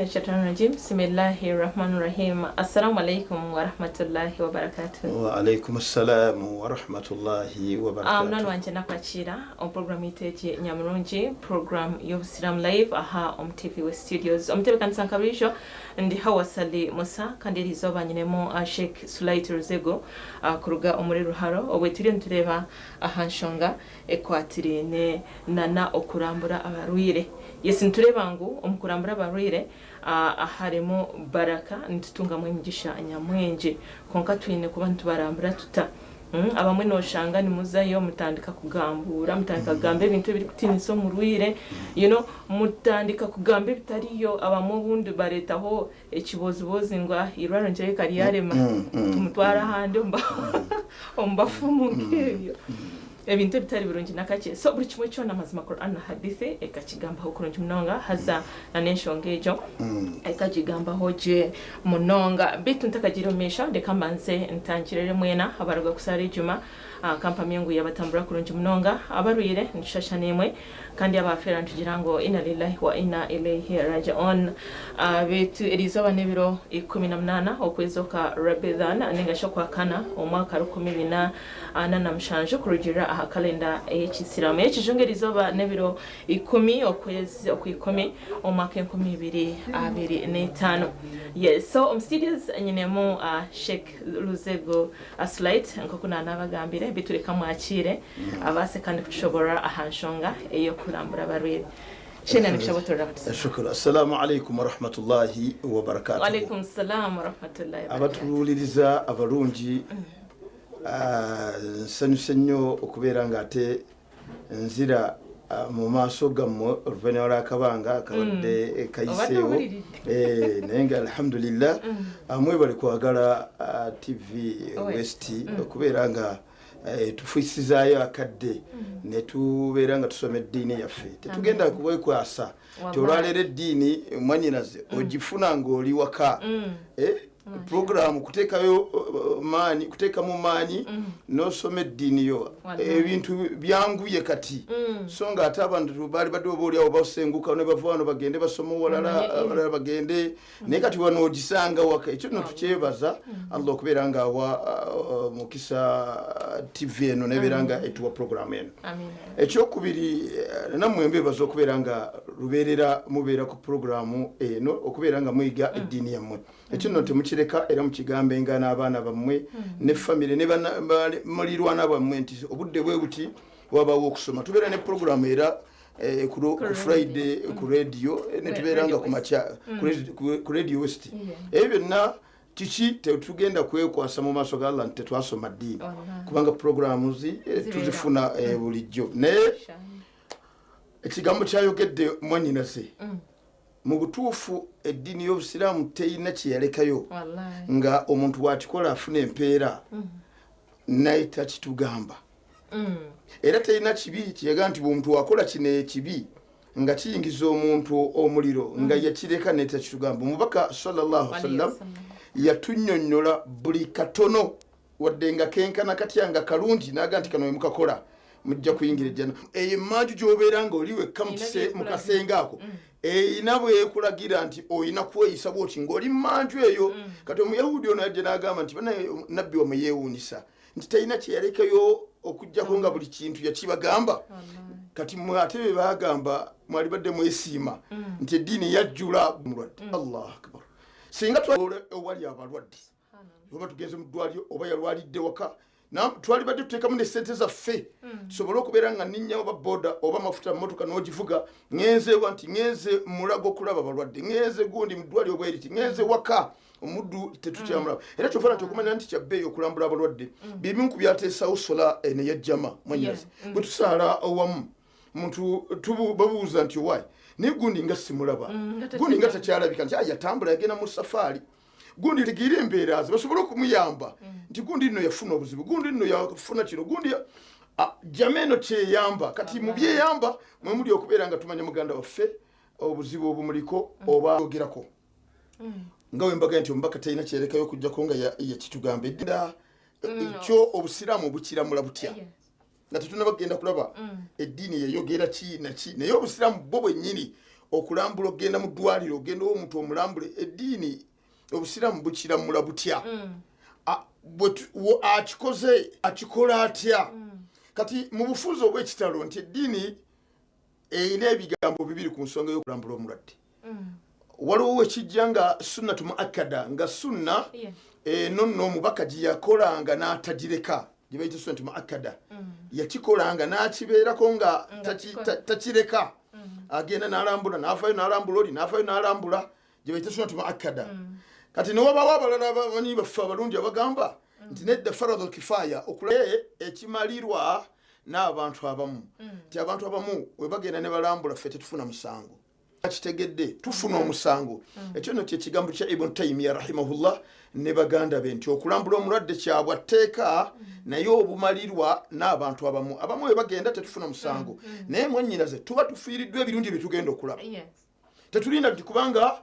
Shaitanirajim Bismillahir Rahmanir Rahim Assalamu alaikum warahmatullahi wabarakatuh. Wa alaikum assalamu warahmatullahi wabarakatuh. Munywani wangye nakwakira omu program yaitu egi nyamurungi program y'obusiramu live aha omu TV West Studios. Omutebekanisa nka buriijo ndi Hawa Sali Musa kandi eri izooba nyinemu Sheikh Sulait Ruzego kuruga omuri Ruharo obwe turiyo nitureeba aha nshonga ekwatiraine nana okurambura abarwaire. Yes nitureeba ngu omu kurambura abarwaire harimu baraka nitutungamu emigisha nyamwingi kwonka twine kuba nitubarambura tuta? Abamwe noshanga nimuzayo mutandika kugambuura mutandika kugamba ebintu ebirikutiinisa omurwaire you know mutandika kugamba ebitariyo abamwe obundi bareetaho ekiboozibozi ngu ah eirwariro nikireebeka ryarema tumutware ahandi omu bafumu nk'ebyo. Ebintu ebitari birungi nakakye. So buri kimwe kyona amazima Quran na Hadith ekakigambaho kurungi munonga haza na n'enshonga egyo ekagigambaho gye munonga. Beitu ntakagiire omu maisho reka mbanze ntangirire mwena abaruga kusaara ejuma kampamye ngu yabatambura kurungi munonga. Abarwaire nitushasha naimwe kandi abafeera nitugira ngu Inna lillahi wa inna ilaihi raji'un. Beitu eriizooba n'ebiro 18 okwezi okwa Rabidhan ninga shi okwakana omwaka 1400 47 kurugiirira aha kalenda ey'Ekisiraamu. Ey'ekijungu eriizooba n'ebiro ikumi okwezi okw'ikumi omu mwaka 2025. Yes, so omu studios nyinemu Sheikh Luzego Sulait nk'oku naanabagambire, beitu reka mwakiire abaase kandi kutushoboorora aha nshonga ey'okurambura abarwaire. Sheikh naanikisha otorora abatusigaho. Shukra. Assalamu alaikum warahmatullahi wabarakatuhu. Walaikum salaam warahmatullahi wabarakatuhu. Abatuwuliriza abalungi Nsanyuse nnyo okubeera nga ate nzira mu maaso gammwe oluvannyuma lw'akabanga akabadde mm. kayiseewo eh, naye nga alhamdulillah mm. mwebale kwagala tv west mm. okubeera nga eh, tufuisizaayo akadde ne tubeera nga tusoma eddiini yaffe tetugenda kubekwasa ti olwaleero eddiini mwanyinaze ogifuna ng'oli waka eh, puroguramu kuteekayo uh, maanyi kuteekamu maanyi mm. n'osoma eddiini yo ebintu byanguye kati mm. so nga ate abantu baali badde oba oliawo basenguka ne bava wano bagende basoma owalala mm. abalala bagende naye kati wano ogisanga waka ekyo no tukyebaza allah okubeera nga awa uh, mukisa tv eno nebeera nga etuwa puroguramu eno ekyokubiri eh, nammwe mbebaza okubeera nga lubeerera mubeera ku puroguramu eno okubeera nga muyiga eddiini yammwe ekyo nno temukireka era mukigambenga n'abaana bammwe hmm. ne famire ne mulirwana bammwe nti obudde bwe buti wabawo okusoma tubeera ne puroguramu era eh, ku friday ku hmm. radio eh, netubeera nga kumakya hmm. ku radio west ebyo byonna kiki tetugenda kwekwasa mu maaso ga allah nti tetwasoma ddiini kubanga puroguramu zi eh, tuzifuna bulijjo naye ekigambo kyayogedde mwanyinaze mu butuufu eddiini y'obusiraamu terina kyeyalekayo nga omuntu wakikola afuna empeera mm. naye takitugamba mm. era terina kibi kyeyaga nti omuntu wakola kino ekibi nga kiyingiza omuntu omuliro mm. nga yakireka naye takitugamba omubaka salllahusallam yatunyonyola buli katono wadde nga kenkana katya nga kalungi naga nti kano wemukakola mujja kuyingira ejjana eyo emanju gyobeera nga oli wekka mu kasenge ako mm. erina bwekulagira nti olina kweyisa bwoti ngaoli mumanju eyo mm. kati omuyahudi ono yajja nagamba nti banaye nabbi wamwe yewuunyisa nti talina kyeyalekayo okugjako nga buli kintu yakibagamba kati mwe ate bye bagamba mwalibadde mwesiima mm. nti eddiini yajjula mulwadde allah akbar singa owali abalwadde oba tugenze mu ddwaliro oba yalwalidde waka twalibadde tuteekamu ne sente zaffe hmm. tusobole okubeera nga ninnya oba boda oba amafuta mumotoka n'ogivuga ŋenzewa nti ŋenze mulago okulaba balwadde ŋenze gundi mu ddwaliro bweriti ŋenze waka omuddu tetukyamulaba hmm. era kyofana nti okumanya nti kyabbeeyi okulambula abalwadde hmm. byebimu ku byateesawo sola eno eyajjama mwanyazi bwe tusaala owamu muntu babuuza nti owaayi naye gundi nga simulaba gundi nga takyalabika nti yatambula yagenda mu safaari gundi tegeera embeera ze basobole okumuyamba mm. nti gundi nno yafuna obuzibu gundi nno yafuna kino gundi jama eno kyeyamba kati mu byeyamba mwe muli okubeera nga tumanya muganda waffe obuzibu obumuliko mm. oba ogerako mm. nga wembaga nti omubaka talina kyerekayo okujjako nga yakitugamba edda kyo obusiraamu bukiramula butya nga tetunaba kugenda kulaba eddiini yeyogera ki naki naye obusiraamu bwo bwennyini Okulambula, okugenda mu ddwaliro, ogenda owomuntu omulambule, eddiini obusiraamu bukiramula butya? Akikoze akikola atya? Kati mu bufuuzi obw'ekitalo nti eddiini erina ebigambo bibiri ku nsonga y'okulambula omulwadde. Waliwo wekijja nga sunnatu muakkada, nga sunna eno nno omubaka gye yakolanga n'atagireka, gye bayita sunnatu muakkada. Yakikolanga n'akibeerako nga takireka, agenda n'alambula, n'avayo n'alambula oli, n'avayo n'alambula, gye bayita sunnatu muakkada. Kati newabawo abalala bamanyi baffe abalungi abagamba nti nedda, faradhu kifaya, okula ekimalirwa n'abantu abamu, nti abantu abamu we bagenda ne balambula, ffe tetufuna musango. Kitegedde tufuna omusango. Ekyo nno kyekigambo kya Ibn Taimiya rahimahullah ne baganda be, nti okulambula omulwadde kyabwa tteeka, naye obumalirwa n'abantu abamu. Abamu we bagenda tetufuna musango, naye mwennyinaze tuba tufiiriddwa ebirungi bye tugenda okulaba. Tetulinda nti kubanga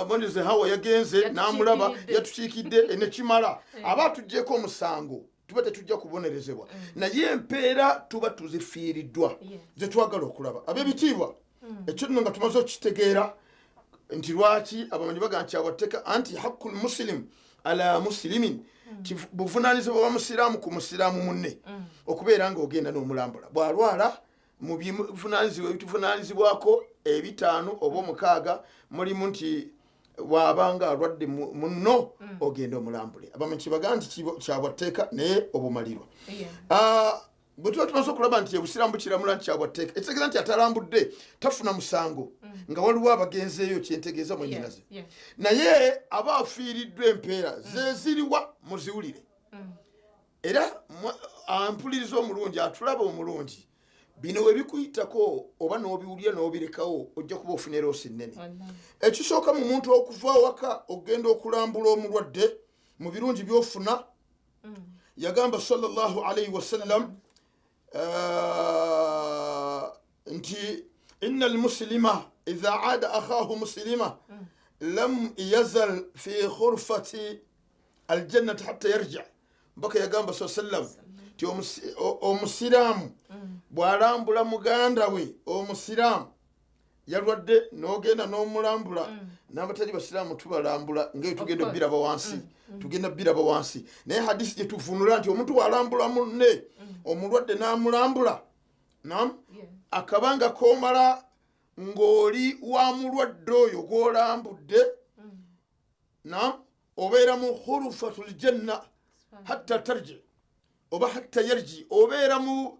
mwennyinaze Hawa yagenze n'amulaba, yatukiikidde nekimala. Aba atuggyeko omusango, tuba tetujja kubonerezebwa, naye empeera tuba tuzifiiriddwa zetwagala okulaba. Ab'ebitiibwa, ekyo nno nga tumaze okukitegeera nti lwaki abamanyi baga nti awatteka anti haqqu lmusilimu ala musilimin, buvunanyizibwa bwa musiraamu ku musiraamu munne okubeera nga ogenda n'omulambula bw'alwala. Mu bivunanyizibwa ebituvunanyizibwako ebitaano oba omukaaga mulimu nti bw'abanga alwadde munno, ogenda omulambule. Abamanyi kibaga nti kyabwatteeka, naye obumalirwa. Bwe tuba tumaze okulaba nti obusiraamu bukiramula nti kyabwatteeka, ekitegeeza nti atalambudde tafuna musango, nga waliwo abagenzeeyo, kyentegeeza mwenyinaze, naye aba afiiriddwa empeera zeziriwa? Muziwulire. Era ampuliriza omulungi, atulaba omulungi, bino we bikuyitako oba n'obiwulira n'obirekawo, ojja kuba ofuna loss nnene. Ekisooka, mu muntu okuva awaka okugenda okulambula omulwadde, mu birungi byofuna, yagamba sallallahu alaihi wasallam nti inna almuslima idha aada akhahu muslima lam yazal fi khurfati aljannati hatta yarji. Mbaka yagamba saa sallam nti omusiraamu bw'alambula muganda we omusiraamu yalwadde, n'ogenda n'omulambula, n'abatali basiraamu tubalambula ngaeyo tugenda obbiraba wansi, tugenda bbiraba wansi. Naye hadisi gye tuvunula nti omuntu bw'alambula munne omulwadde n'amulambula, nam akabanga komala ng'oli wa mulwadde oyo gw'olambudde, nam obeera mu khurufatul janna hatta tarji oba hatta yarji, obeera mu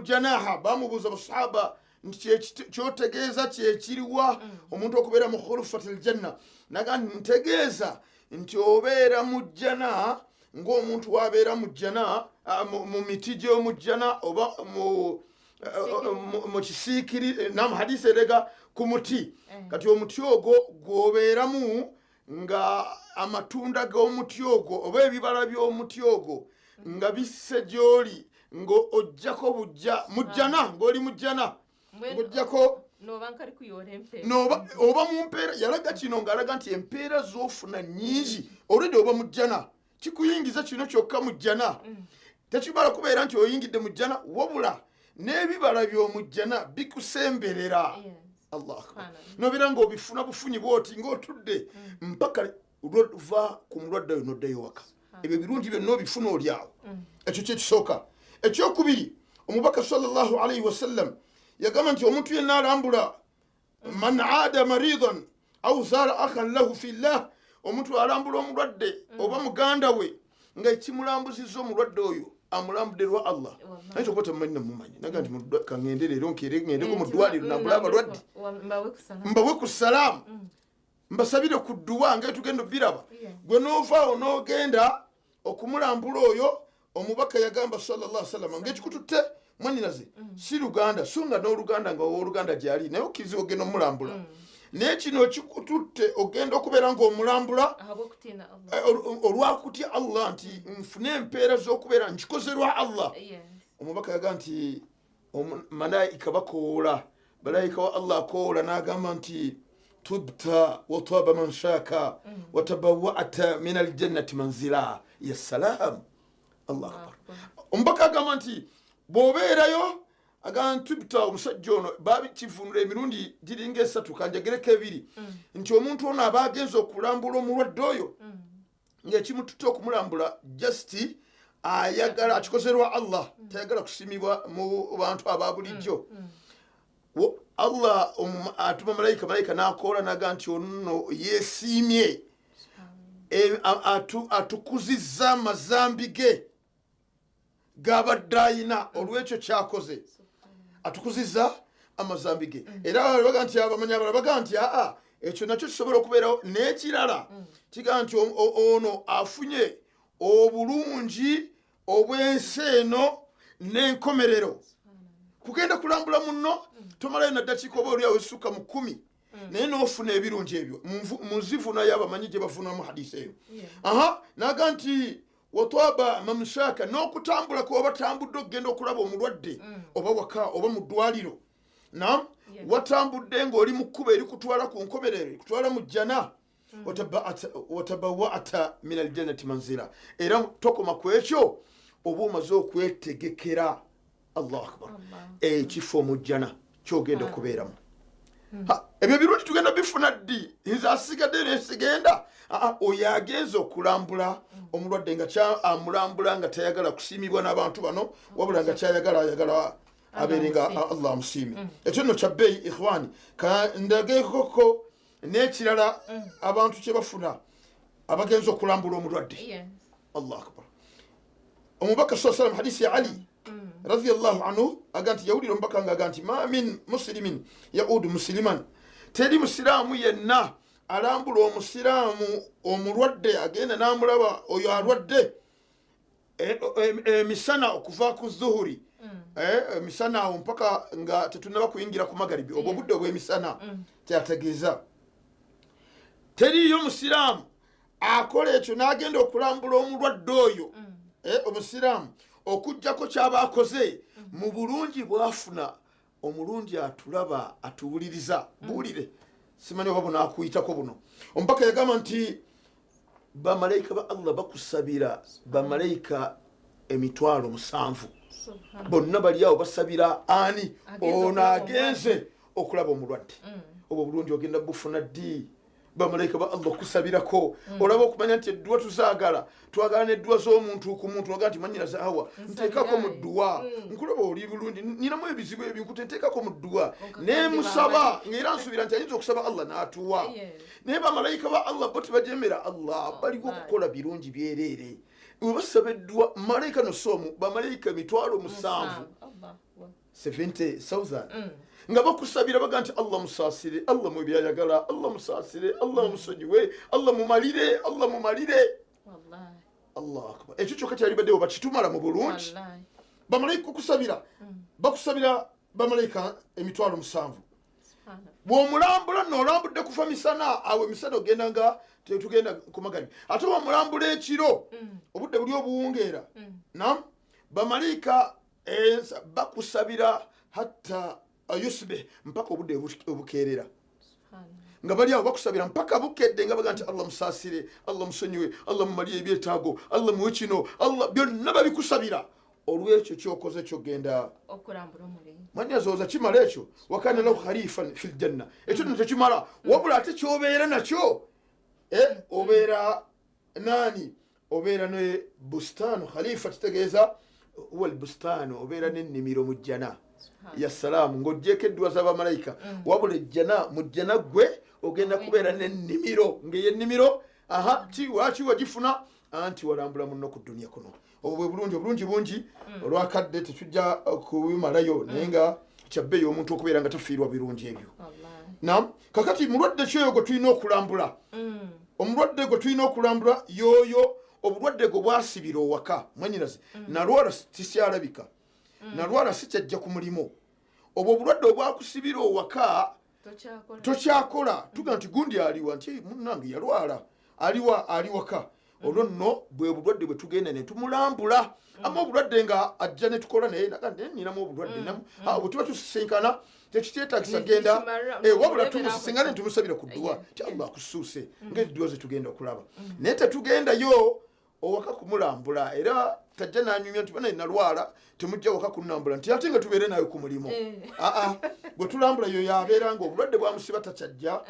janaha. Bamubuuza basahaba nti kyotegeeza kyekiriwa omuntu okubeera mu khurufatil janna? Naga ntegeeza nti obeera mu jjana ng'omuntu wabeera mu jjana, mu miti gy'omu jjana oba mu kisiikiri. Nam hadisi erega ku muti. Kati omuti ogwo gwobeeramu nga amatunda g'omuti ogwo oba ebibala by'omuti ogwo nga bisse gy'oli, ng'ojjako bujja mujjana, ng'oli mujjana, ng'ojjako noba nkari kuyora empeera. Noba oba mu mpeera. Yalaga kino ng'alaga nti empeera z'ofuna nnyingi olwedde oba mujjana. Kikuyingiza kino kyokka mujjana, tekimala kubeera nti oyingidde mujjana, wabula n'ebibala by'omujjana bikusemberera. Allah akbar! Nobeera ng'obifuna bufunyi bwoti ng'otudde mpaka lwova ku mulwadde oyo noddayo waka, ebyo birungi byonna obifuna oli awo. Ekyo kyekisooka. Ekyokubiri, omubaka sallallahu alaihi wasallam yagamba nti omuntu yenna alambula, man aada maridan au zaara akhan lahu fillah, omuntu alambula omulwadde oba muganda we nga ekimulambuziza omulwadde oyo amulambudde lwa Allah. Ayinza okuba tamumanyi namumanyi, naga nti kaŋŋende leero nkeere ŋŋendeko mu ddwaliro nambule abalwadde, mbawe ku salaamu, mbawe ku salaamu, mbasabire ku dduwa nga tugenda obiraba. Gwe n'ovaawo n'ogenda okumulambula oyo, omubaka yagamba sallallahu salama ngaekikututte mwanyinaze si luganda, so nga n'oluganda nga owooluganda gyali, naye okkiriza ogenda omulambula, naye kino kikututte ogenda okubeera ng'omulambula ahabw'okutiina Allah. Olwakutya Allah nti nfune empeera z'okubeera nkikoze lwa Allah. Omubaka yaga nti malayika bakoola, malayika wa Allah akoola n'agamba nti tubta wataba manshaka watabawata min aljannati manzila. Ya salam, Allah akbar! Omubaka agamba nti bw'obeerayo. Agamba nti tibta, omusajja ono babikivunula emirundi giringa esatu, kanjagereko ebiri, nti omuntu ono aba agenze okulambula omulwadde oyo, ng'ekimututte okumulambula just ayagala akikoze lwa Allah, tayagala kusimibwa mu bantu aba bulijjo. Allah atuma malayika, malayika n'akoola naga nti ono yeesiimye, atukuzizza amazambi ge gabadde ayina olw'ekyo kyakoze, atukuzizza amazambi ge. Era baga nti abamanyi abalala baga nti aa, ekyo nakyo kisobola okubeerawo. N'ekirala kigaa nti ono afunye obulungi obw'ensi eno n'enkomerero. Kugenda kulambula munno tomalayo naddakiika oba oliawo essuka mu 10, naye n'ofuna ebirungi ebyo. Mu nzivunayo abamanyi gye bafunamu hadisi eyo. Aha, naga nti watwaba mamshaka, n'okutambula kuba batambudde okugenda okulaba omulwadde, oba waka oba mu ddwaliro, nam watambudde ng'oli mu kkubo erikutwala ku nkomerero, erikutwala mu jjana. Watabawaata min aljannati manzila, era tokoma ku ekyo, oba omaze okwetegekera, Allahu akbar, ekifo mu jjana kyogenda okubeeramu. Ebyo birungi tugenda bifuna ddi? Nze asigadde nesigenda. Oyo agenze okulambula omulwadde nga amulambula nga tayagala kusiimibwa n'abantu bano, wabula nga kyayagala ayagala abeere nga Allah amusiime. Ekyo nno kyabbeeyi, ikhwani. Kandagekoko n'ekirala abantu kye bafuna abagenza okulambula omulwadde. Allah akbar. Omubaka saa salam, hadisi ya Ali radiallahu anhu, aga nti yawulira omubaka nga aga nti ma min musilimin yaudu musiliman, teri musiraamu yenna alambula omusiraamu omulwadde, agenda n'amulaba oyo alwadde emisana okuva ku zuhuri, emisana awo mpaka nga tetunaba kuyingira ku magaribi, obwo obudde obw'emisana. Kyategeeza teriyo musiraamu akola ekyo n'agenda okulambula omulwadde oyo, omusiraamu, okugjako kyaba akoze mu bulungi bwafuna. Omulungi atulaba, atuwuliriza, buwulire, simanyi oba bunakuyitako buno. Omubaka yagamba nti bamalayika ba Allah bakusabira, bamalayika 700,000 bonna bali awo basabira ani? Agenze ono okulaba. Agenze okulaba omulwadde. Obwo obulungi ogenda bufuna ddi, bamalayika ba Allah okusabirako? Olaba okumanya nti edduwa tuzaagala, twagala nedduwa z'omuntu ku muntu. Oga nti manyira zahawa, nteekako mu dduwa, nkulaba oli bulungi, ninamu ebizibu ebinkute, nteekako mu dduwa. Nemusaba ngaera nsuubira nti ayinza okusaba Allah n'atuwa. Naye bamalayika ba Allah bo tebajemera Allah, baliwo okukola birungi byereere. Webasaba edduwa malayika nosoomu, bamalayika 700,000, 70,000, nga bakusabira, baga nti Allah musaasire, Allah mwe byayagala, Allah musaasire, Allah musonyiwe, Allah mumalire, Allah mumalire. Allah akbar. Ekyo kyokka kyalibaddewo bakitumala mu bulungi. Bamalayika okusabira, bakusabira bamalayika 700,000. Bw'omulambula nno olambudde kuva misana awo, emisana ogenda nga tetugenda ku magaribi. Ate bw'omulambula ekiro, obudde buli obuwungeera, nam bamalayika bakusabira hatta yusbih, mpaka obudde obukeerera, nga bali awo bakusabira mpaka bukedde, nga baga nti Allah musaasire, Allah musonyiwe, Allah mumalire ebyetaago, Allah muwe kino, Allah byonna babikusabira olwekyo kyokoze kyogenda okulambula omulungi. Mwanyazooza kimala ekyo, wakana lahu kharifan fi ljanna. Ekyo nno tekimala, wabula ate kyobeera nakyo, obeera nani? Obeera ne bustanu. Khalifa kitegeeza huwa lbustanu, obeera n'ennimiro mu jjana. Ya salaamu, ng'ogyeko edduwa z'abamalayika, wabula ejjana, mu jjana gwe ogenda kubeera n'ennimiro, ng'eyennimiro aha ki waki wagifuna? Anti walambula munno ku duniya kuno. Obwo bwe bulungi, obulungi bungi, olwakadde tetujja kubimalayo, naye nga kyabbeeyi omuntu okubeera nga tafiirwa birungi ebyo. Nam kakati mulwadde kyoyo gwe tulina okulambula, omulwadde gwe tulina okulambula yoyo obulwadde gwe bwasibira owaka. Mwanyinaze, nalwala tisyalabika, nalwala sikyajja ku mulimu. Obwo obulwadde obwakusibira owaka, tokyakola, tokyakola, tuga nti gundi aliwa? Nti "Hey, munnange yalwala, aliwa?" Ali waka. Olwo nno bwe bulwadde bwe tugenda ne tumulambula. Ama obulwadde nga ajja ne tukola naye naga nti ninamu obulwadde, bwe tuba tusisinkana tekikyetagisa Ne genda kimala, wabula mulebera tumusisinkana ako. ne tumusabira ku dduwa ti Allah akusuuse, ng'edduwa ze tugenda okulaba, naye tetugendayo. owaka kumulambula, era tajja nanyumya nti bana nalwala temujja waka kunambula, nti ate nga tubeere nawe ku mulimu. Aa, gwe tulambula yo yabeera nga obulwadde bwamusiba takyajja,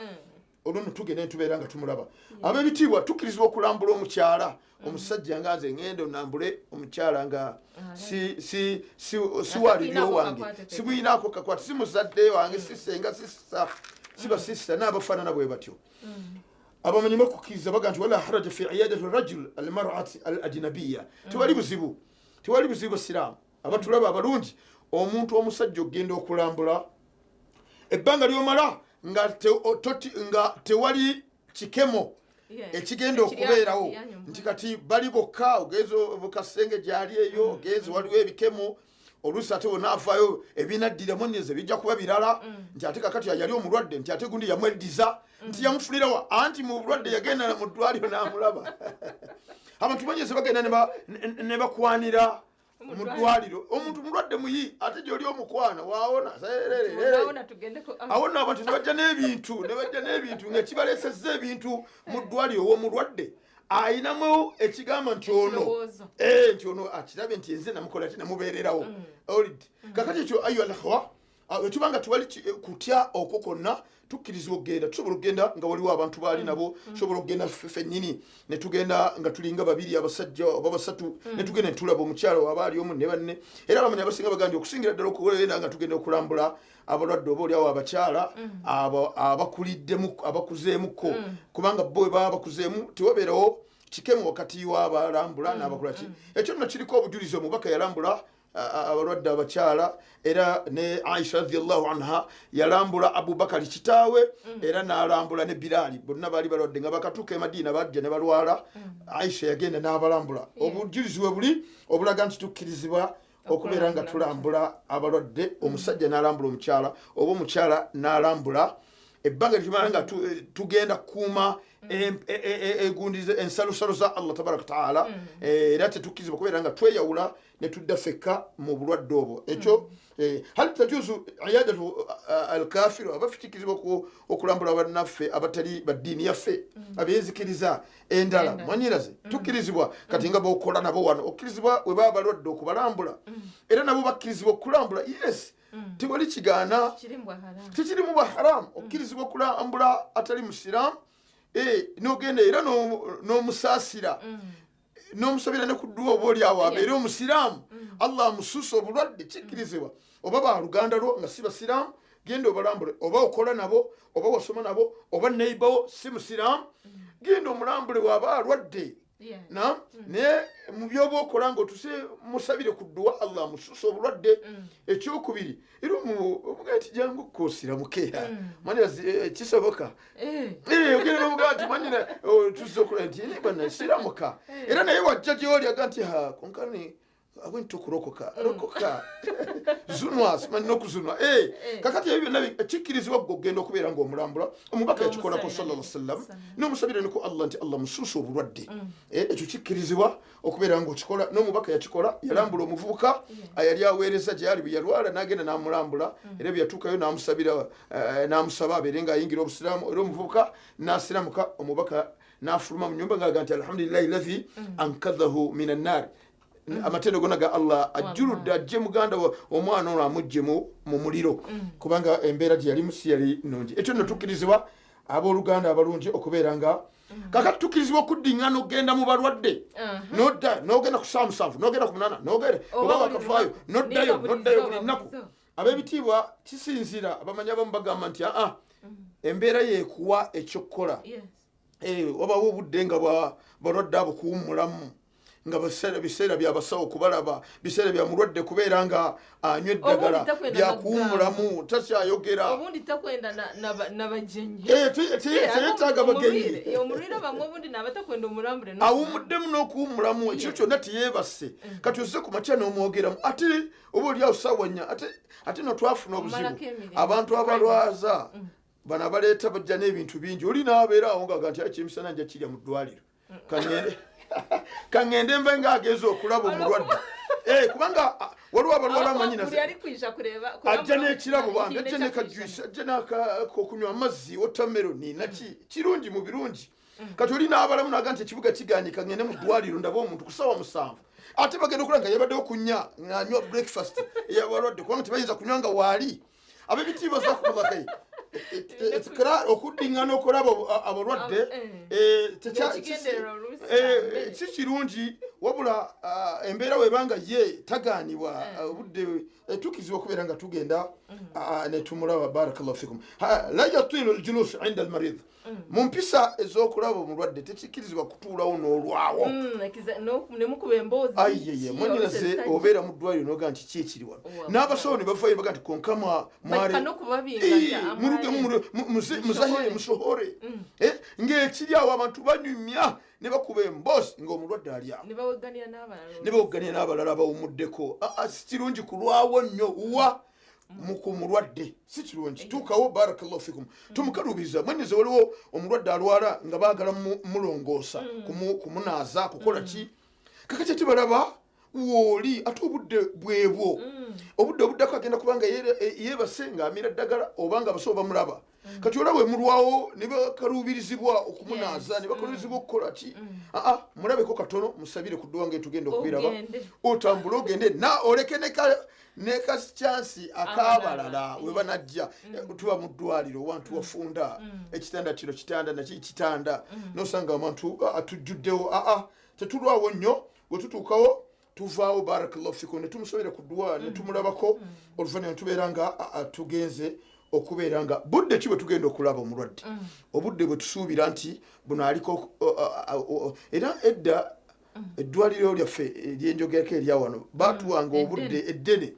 olwo nno tugenda netubeera nga tumulaba. Ab'ebitiibwa, tukkirizibwa okulambula omukyala omusajja nga nze ngenda onambule omukyala nga si waliryo wange, simuyinaako kakwate, si muzadde wange, si senga, si siba sisita n'abafaanana bwe batyo. Abamanyi bakukkiriza, baga nti wala haraja fi iyadati rajul almarati al ajnabiya, tewali buzibu, tewali buzibu. Basiraamu abatulaba abalungi, omuntu omusajja okugenda okulambula ebbanga lyomala nga tewali kikemo ekigenda okubeerawo, nti kati bali bokka, ogenze bukasenge gyali eyo, ogenze waliwo ebikemo, oluusi ate wonaavaayo ebinaddiramu nze bijja kuba birala, nti ate kakati yali omulwadde, nti ate gundi yamweddiza, nti yamufunirawa, anti mu bulwadde yagenda mu ddwaliro n'amulaba. Abantu banyeze bagenda ne bakwanira mu ddwaliro, omuntu mulwadde muyi, ate gyoli omukwana waawona. Awo nno abantu ne bajja n'ebintu, ne bajja n'ebintu nga kibaleesezza ebintu mu ddwaliro ow'omulwadde ayinamu ekigamba nti ono nti ono akirabe nti nze namukola ti namubeererawo olid. Kakati ekyo, ayo alakhwa, wetuba nga tewali kutya okwo kwonna, tukkirizibwa okugenda. Tusobola okugenda nga waliwo abantu baali nabo, tusobola okugenda ffennyini ne tugenda nga tulinga babiri abasajja oba basatu, ne tugenda ne tulaba omukyala waba ali omu ne banne. Era abamanyi abasinga baga nti okusingira ddala okugenda nga tugenda okulambula abalwadde oba oliawo abakyala abakuliddemu, abakuzeemuko, kubanga bo bwe baba bakuzeemu tewabeerawo kikemo wakati w'abalambula n'abakola ki. Ekyo nno kiriko obujulizi. Omubaka yalambula abalwadde abakyala, era ne Aisha radiallahu anha yalambula Abubakari kitaawe, era n'alambula ne Bilaali. Bonna baali balwadde nga bakatuuka e Madiina, bajja ne balwala. Aisha yagenda n'abalambula. Obujulizi we buli obulaga nti tukkirizibwa okubeera nga tulambula abalwadde, omusajja n'alambula omukyala oba omukyala n'alambula, ebbanga litumala nga tugenda kukuuma egundi ensalosalo za Allah tabaraka taala. Era tetukkirizibwa kubeera nga tweyawula ne tudda ffekka mu bulwadde obwo. Ekyo hal tajuzu iyadatu alkafiru, abaffe kikkirizibwa okulambula bannaffe abatali baddiini yaffe, abenzikiriza endala? Mwanyiraze, tukkirizibwa. Kati nga bokola nabo wano, okkirizibwa we baba balwadde okubalambula, era nabo bakkirizibwa okulambula. Yes, tewali kigaana, tekiri mu bwaharamu. Okkirizibwa okulambula atali musiraamu, nogenda era n'omusaasira, n'omusabira ne ku dduwa, oba oli awo abeere omusiraamu, Allah amusuusa obulwadde. Kikkirizibwa. Oba baluganda lwo nga si basiraamu, genda obalambule, oba okola nabo, oba wasoma nabo, oba neibawo si musiraamu, genda omulambule waaba alwadde. Na naye mu byoba okola nga otuse musabire ku dduwa, Allah amusuusa obulwadde. Ekyokubiri, era omugaa nti jangu koosiramuke, manya kisoboka. Ogenda nomugaa nti manyina tuzze okola nti bana siramuka, era naye wajja gyoli aga nti ha konkani awenti okurokoka rokoka zunwa, simanyi nokuzunwa. Kakati ebyo byonna kikkirizibwa gwe okugenda okubeera ngaomulambula. Omubaka yakikolako sallallahu sallam, n'omusabira ne ku Allah nti Allah musuusa obulwadde. Ekyo kikkirizibwa okubeera ngaokikola, n'omubaka yakikola. Yalambula omuvubuka ayali aweereza gyali, bwe yalwala n'agenda n'amulambula, era bwe yatuukayo n'amusabira, n'amusaba abeere ng'ayingira obusiraamu, era omuvubuka n'asiramuka. Omubaka n'afuluma mu nyumba ng'aga nti alhamdulillahi lazi ankadhahu min annaari, amatendo gonna ga Allah ajjuludde ajje muganda omwana ono amugje mu muliro, kubanga embeera gye yalimu si yali nnungi. Ekyo nno tukkirizibwa, abooluganda abalungi, okubeera nga kakati tukkirizibwa okuddiŋŋana okugenda mu balwadde, nodda nogenda ku saa 7, nogenda ku 8, nogenda oba wakavaayo noddayo, noddayo buli nnaku. Ab'ebitiibwa, kisinzira. Abamanyi abamu bagamba nti aa, embeera yeekuwa ekyokukola. Wabawo obudde nga balwadde abo kuwummulamu, nga biseera byabasawo kubalaba, biseera bya mulwadde kubeera nga anywa eddagala, byakuwummulamu, takyayogera. Obundi takwenda nabagenyi. Teyetaaga bagenyi. Omulwire bamwe obundi nabatakwenda omulambule. Awumuddemu n'okuwummulamu ekiro kyonna teyeebase. Kati ozze ku makya n'omwogeramu, ate oba oli awo saawa 4, ate no twafuna obuzibu, abantu abalwaza bano abaleeta bajja n'ebintu bingi, oli n'abeera awo ngaaga nti ekyemisana nja kirya mu ddwaliro, kaŋŋende nve ng'agenza okulaba omulwadde, kubanga Waliwo abalwala amanyi Buli arikwija kureeba ajja n'ekirabo bambi, ajja nekajuice, ajja n'akokunywa amazzi, watermelon naki, kirungi mu birungi. Kati oli n'abalamu naga nti ekibuga kiganyika, ngende mu ddwaliro ndabe omuntu ku ssaawa 7, ate bagenda okulaba nga yabaddewo kunya ng'anywa breakfast eyabalwadde, kubanga tebayinza kunywa nga waali. Ab'ebitiibwa, zakumulakayi okuddiŋŋana okulaba abalwadde N'ekigendererwa oluusi si kirungi, wabula embeera webanga ye tagaanibwa, obudde tukirizibwa okubeera nga tugenda netumulaba. Barakallahu fikum. La yatilu ljulus inda almarid. Mu mpisa ez'okulaba omulwadde, tekikkirizibwa kutuulawo n'olwawo. Nemukuba emboozi. Ayeye, mwanyinaze, obeera mu ddwaliro noga nti ki ekiri wano, n'abasawo ne bavayo baga nti konka mware n'okubabinga. Muruge, muzahire, musohore. Ng'ekiri awo abantu banyumya ne bakuba emboozi ng'omulwadde ali awo, ne baweganira n'abalala. Ne bawogganira n'abalala bawumuddeko. Si kirungi kulwawo nnyo wa ku mulwadde, si kirungi. Tuukawo, barakallahu fikum, tumukaluubiriza. Mwenyeze, waliwo omulwadde alwala nga baagala mulongoosa, kumunaaza, kukola ki, kakati ate balaba wooli ate obudde bwebwo, obudde obuddako agenda kubanga yeebase ng'amira ddagala oba nga abasawo bamulaba. Kati olaba emulwawo ne bakaluubirizibwa okumunaaza, ne bakaluubirizibwa okukola ki. Aa, mulabeko katono, musabire ku dduwa ngaetugenda okubiraba. Ogende. Otambule ogende na oleke ne kasichansi ak'abalala we banajja. Tuba mu ddwaliro, wantu wafunda, ekitanda kino kitanda naki kitanda, nosanga abantu tujjuddewo. Aa, tetulwawo nnyo, we tutuukawo tuvaawo. Barakallahu fikum, ne tumusobera ku dduwa ne tumulabako, oluvannyuma tubeera nga tugenze. Okubeera nga budde ki bwe tugenda okulaba omulwadde? Obudde bwe tusuubira nti buno aliko era edda eddwaliro lyaffe eryenjogerako erya wano batuwanga obudde eddene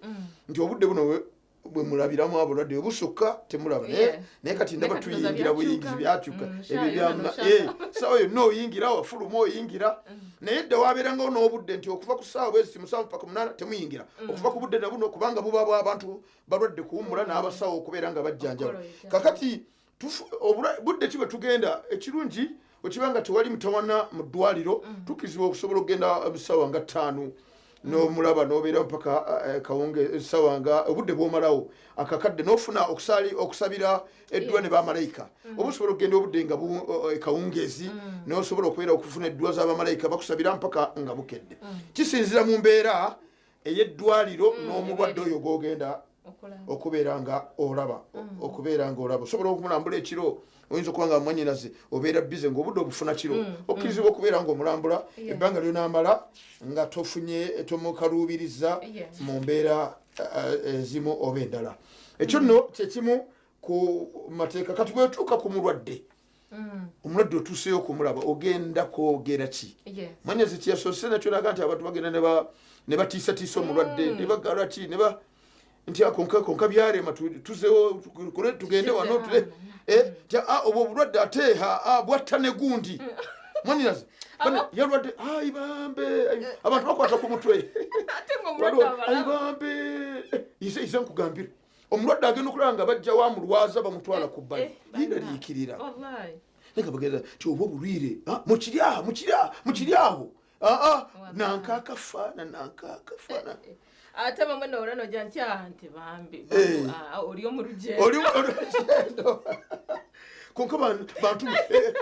nti obudde buno bwe mulabiramu abalwadde, bwe busukka temulaba. Naye kati ndaba Naye kati ndowooza tuyingira buyingizi. Byakyuka. Byakyuka. Saawa Ebyo yonna n'oshaka. Saawa yonna oyingira, wafuluma oyingira. Naye edda wabeerangawo n'obudde nti okuva ku ssaawa bwezi 7 paka 8 temuyingira, okuva ku budde nabuno, kubanga buba bw'abantu balwadde kuwummula n'abasawo okubeera nga bajjanjaba. Okukola ebya- Kakati budde ki bwe tugenda? Ekirungi wekiba nga tewali mutawana mu ddwaliro, tukkirizibwa okusobola okugenda ebisawa nga 5 n'omulaba n'obeera mpaka kawunge, essaawa nga obudde bwomalawo akakadde n'ofuna okusabira eddwa ne bamalayika. Oba osobola okugenda obudde nga kawungeezi n'osobola okubeera okufuna eddwa z'abamalayika bakusabira mpaka nga bukedde. Kisinzira mu mbeera ey'eddwaliro n'omulwadde oyo gw'ogenda Okulaba. okubeera nga olaba. Okubeera nga olaba, osobola okumulambula ekiro. Oyinza okuba nga mwanyinaze obeera bize ngaobudde obufuna kiro, okkirizibwa okubeera nga omulambula ebbanga lyonamala nga tofunye tomukaluubiriza mu mbeera ezimu oba endala. Ekyo nno kyekimu ku mateeka. Kati bwetuuka ku mulwadde, omulwadde otuuseyo okumulaba, ogenda kwogera ki? Mwanyazi, kyeyasoose nakyo naga nti abantu bagenda ne batiisatiisa omulwadde, ne bagala ki, ne ba nti akonka konka byarema, tuzewo tukole, tugende wano tule. Nti obwo obulwadde ate bwatta ne gundi. Mwanyazi yalwadde, ai bambe, ai, abantu bakwata ku mutwe. Ate ng'omulwadde Waliwo, ai abalaba. Bambe, ize ize nkugambire, omulwadde agenda okulaba nga bajja wamulwaza bamutwala ku bbali, yeraliikirira. Wallahi. Naye nga bagenda ti oba obulwire, mukiri awo, mukiri awo, mukiri awo, Wallahi. Nanka akafaana, nanka akafaana. Ate bamwe noora nogira nti nti bambi, oli omu rugendo. Oli olugendo konka bantu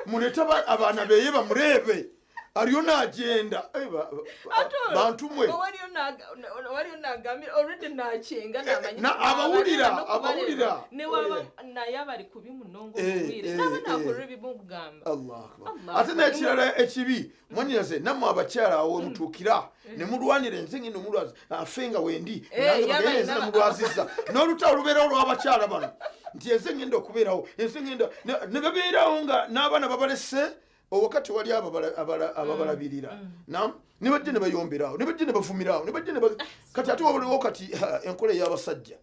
mulete abaana beye bamurebe ariyo nagenda. Ate olwo, Bantu mwe. Waliyo nagambira already nakinga namanyi Abawulira, nti abawulira. Newaba naye abali kubi munongo obwire naba nakorera ebimu okugamba. Allah akbar. Allah Ate akbar. n'ekirala ekibi, mwanyinaze, nammwe abakyala awo wemutuukira ne mulwanira enze ngenda omulwazi afe nga wendi, nange bagende enze namulwaziza n'olutalo lubeerawo olw'abakyala bano nti enze ngenda okubeerawo, enze ngenda ne babeerawo nga n'abaana babalese owakati wali ababalabirira. Nam ne bajja ne bayomberawo, ne bajja ne bavumirawo, ne bajja ne kati ate wabaliwo kati enkola ey'abasajja.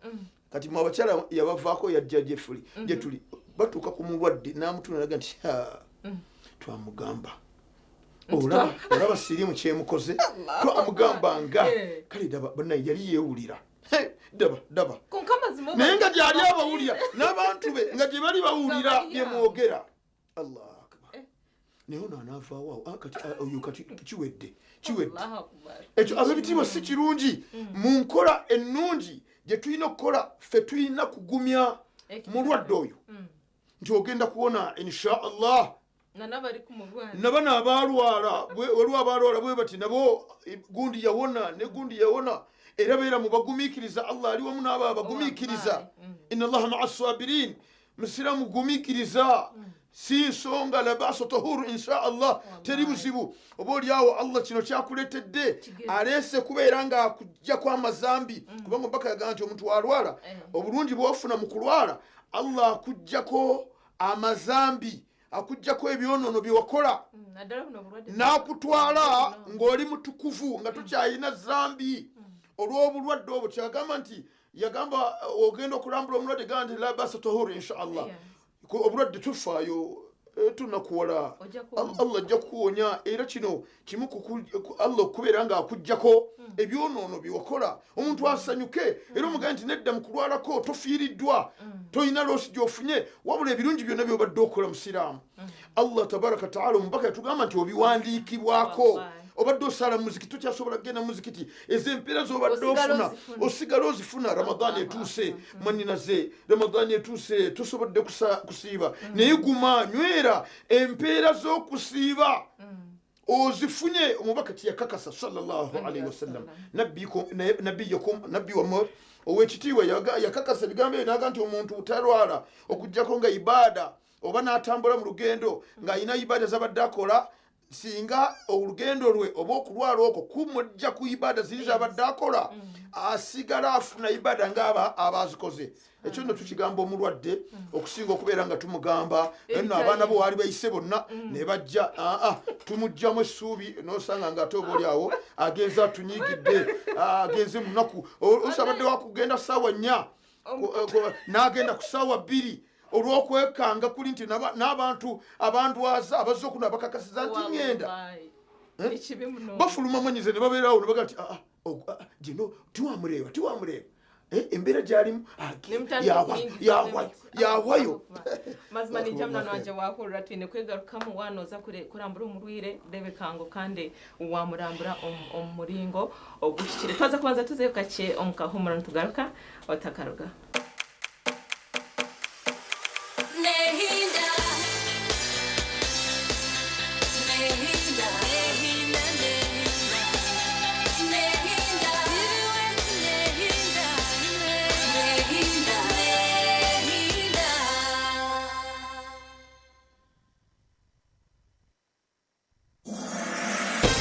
Kati mwe abakyala yabavaako yajja gyefuli gyetuli, batuuka ku mulwadde n'amutuna naga nti, "Ha, twamugamba, olaba siriimu kyemukoze, twamugamba nga kale daba bannaye yali yeewulira. He, daba daba." Konka amazima Naye nga gyali abawulira n'abantu be nga gye bali bawulira Nga bali byemwogera. Allah akbar. Naye ono anaavaawo awo, ah, kati ah, oyo kati kiwedde kiwedde. Ekyo ab'ebitiibwa si kirungi. Mu nkola ennungi gye tulina okukola, ffe tulina kugumya mulwadde oyo nti ogenda kuwona insha Allah. Nabano abalwala, waliwo abalwala bwe bati nabo, gundi yawona ne gundi yawona. Era beera mubagumiikiriza, Allah ali wamu n'abo abagumiikiriza. Inna Allaha maa sabirin. Musiraamu gumiikiriza, si nsonga, labasa tahuru insha Allah, teri buzibu. Oba oliawo Allah kino kyakuleetedde aleese kubeera nga akuggyako amazambi, kubanga omubaka yagamba nti omuntu alwala, obulungi bwofuna mu kulwala, Allah akuggyako amazambi, akuggyako ebyonoono byewakola, n'akutwala ng'oli mutukuvu, nga tokyalina zambi olw'obulwadde obwo. Kyagamba nti yagamba ogenda okulambula omulwadde, gamba nti labasa tahuru insha Allah. Obulwadde tufaayo, tunakuwala, Allah ajja kukuwonya. Era kino kimu Allah okubeera nga akuggyako ebyonoono byewakola, omuntu asanyuke. Era omugambe nti nedda, mu kulwalako tofiiriddwa, tolina loss gy'ofunye, wabula ebirungi byonna byobadde okola, musiraamu, Allah tabaraka taala, omubaka yatugamba nti obiwandiikibwako. Obadde osaala mu muzikiti, tokyasobola kugenda mu muzikiti, ezo empeera z'obadde ofuna osigala ozifuna. Ramadaani etuuse, mwannyinaze, Ramadaani etuuse, tosobodde kusiiba, naye guma, nywera, empeera z'okusiiba ozifunye. Omubaka kyeyakakasa sallallahu alaihi wasallam, nabiyakum, nabbi wammwe owekitiibwa yakakasa ebigambo ebyo naga nti omuntu talwala okugjako nga ibaada oba n'atambula mu lugendo ng'alina ibaada zabadde akola. Singa olugendo lwe oba okulwala okwo kumujja ku ibaada ziri zabadde akola, asigala afuna ibaada ngaaba abazikoze. Ekyo nno tukigamba omulwadde okusinga okubeera nga tumugamba nno abaana bo waali bayise bonna ne bajja. Aa, tumugjamu essuubi, nosanga nga ate oba oli awo agenze atunyigidde, agenze munaku osabadde wakugenda 4:00 n'agenda ku 2:00 olw'okwekanga kuli nti n'abantu abandwaza abazze okuno abakakasiza nti ŋŋenda. Bafuluma mwanyize ne babeerawo ne baga nti gino tiwamureeba, tiwamureeba, embeera gyalimu yawayo. Mazima nijja munano wanje wahurira twine kwegarukamu. Wanoza kurambura omurwire, rebekango kandi wamurambura omu muringo oguhikire. Twaza kubanza tuzeyo kakye omu kahumura, nitugaruka, otakaruga. Nehinda. Nehinda. Nehinda. Nehinda. Nehinda. Nehinda. Nehinda.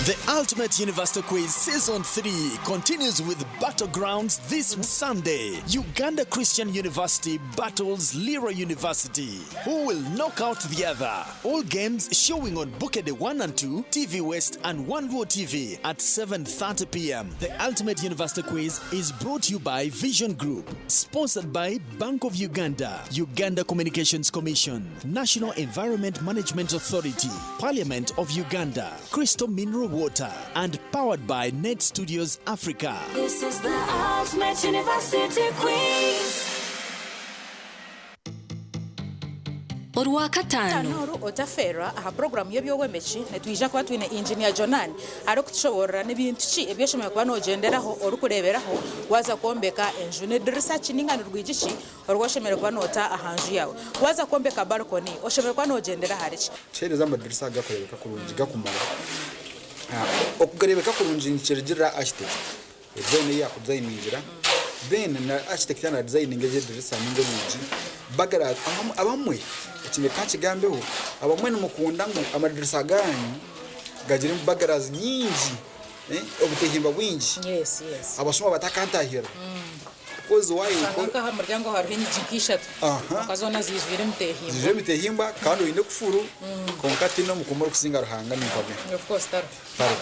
The Ultimate University Quiz Season 3 continues with Battlegrounds this Sunday. Uganda Christian University battles Lira University. Who will knock out the other? All games showing on Bukedde 1 and 2, TV West and One World TV at 7:30 p.m. The Ultimate University Quiz is brought to you by Vision Group, sponsored by Bank of Uganda, Uganda Communications Commission, National Environment Management Authority, Parliament of Uganda, Crystal Mineral Water, and powered by Net Studios Africa. This is the Ultimate University Quiz. Orwakataano. Oru otaferwa aha puroguramu y'ebyobwemeki, nitwija kuba twine Engineer Jonan arikutushoborora n'ebintu ki ebyoshemereire kuba nogyenderaho, orikureeberaho waza kwombeka enju. Ni dirisa ki ninga ni rwigi ki orwoshemereire kuba noota aha nju yawe? Waza kwombeka balcony, oshemereire kuba nogyendera ahari ki? Tuheereza amadirisa gakureebeka kurungi gakumara. Okugareebeka kurungi nikirugirira architect design ei yakudesigningira, then na architect yaaba nadesigninga eryo edirisa ninga orwigi bagara abamwe eki reka nkigambeho, abamwe nimukunda ngu amadirisa ganyu gagire burglaries nyingi, obutehimba bwingi, abashuma batakantahira because why? Usanga nk'aha muryango hariho enyigi nk'ishatu, konka zoona zijwire emitehimbwa. Zijwire emitehimbwa kandi oine kufuru, konka tiine omukuumi orikusinga Ruhanga nimpamya. Of course tariho. Tariho.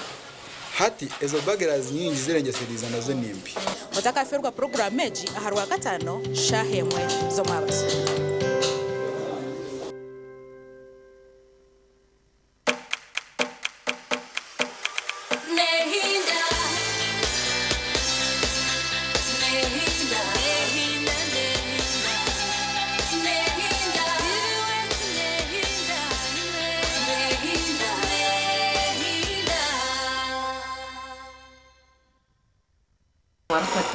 Hati ezo burglaries nyingi zirengyeseriize nazo nimbi. Otakaferwa puroguramu egi aha Rwakataano 1:00 z'omwabazi. Nehinda. Nehinda. Nehinda. Nehinda. Nehinda. Nehinda.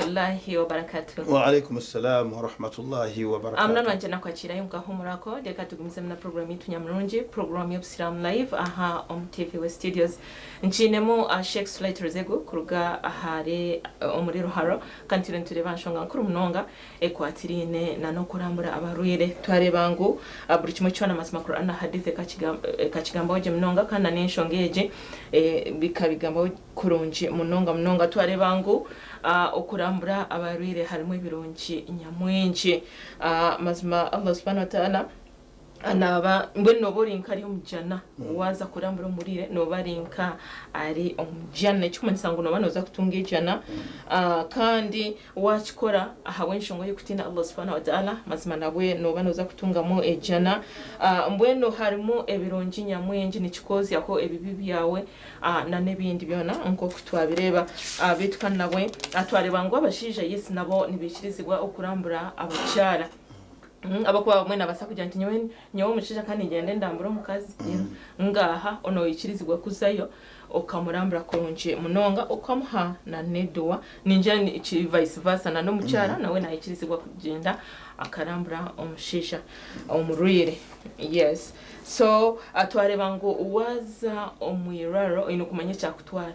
warahmatullahi wabarakatuh. Waalaikum assalam warahmatullahi Amuna wabarakatuh. wanje nakwakirayo mukahumurako, reka tugumizemu na program yitu nyamurungi, program y'obusiramu live aha omu TV we studios. Nkiinemu Sheikh Sulait Ruzegu kuruga ahari omuri Ruharo, kandi turiyo nitureeba nshonga nkuru munonga ekwatiriine na n'okurambura abarwaire. Twareeba ngu buri kimwe kyona mazima Quran na Hadith ekakigambaho gye munonga, kandi na n'enshonga egi bikabigambaho kurungi munonga munonga. Twareeba ngu okurambura abarwaire harimu ebirungi nyamwingi. Mazima Allah subhanahu wa ta'ala naaba mbwenu nooba ori nka ari omu jana, waaza kurambura omurwaire nooba ari nka ari omu jana, ekikumanyisa ngu nooba nooza kutunga ejana. Kandi wakikora ahabw'enshonga y'okutiina Allah subhanahu wa ta'ala, mazima nabwe nooba nooza kutungamu ejana. Mbwenu harimu ebirungi nyamwingi, nikikozyaho ebibi byawe na n'ebindi byona nk'oku twabireeba. Beitu kandi nabwe twareeba ngu abashaija yes nabo nibiikirizibwa okurambura abakyara. Abakuba bamwe nabaasa kugira nti nyowe nyowe omushaija kandi nigyenda ndambura omukazi. Ngaha onoyikirizibwa kuzayo okamurambura kurungi munonga, okamuha na n'eduwa. Ningira vice versa, na n'omukyara nawe nayikirizibwa kugyenda akarambura omushaija omurwaire. Yes, so twareeba ngu waza omu irwariro oine kumanya ekyakutwara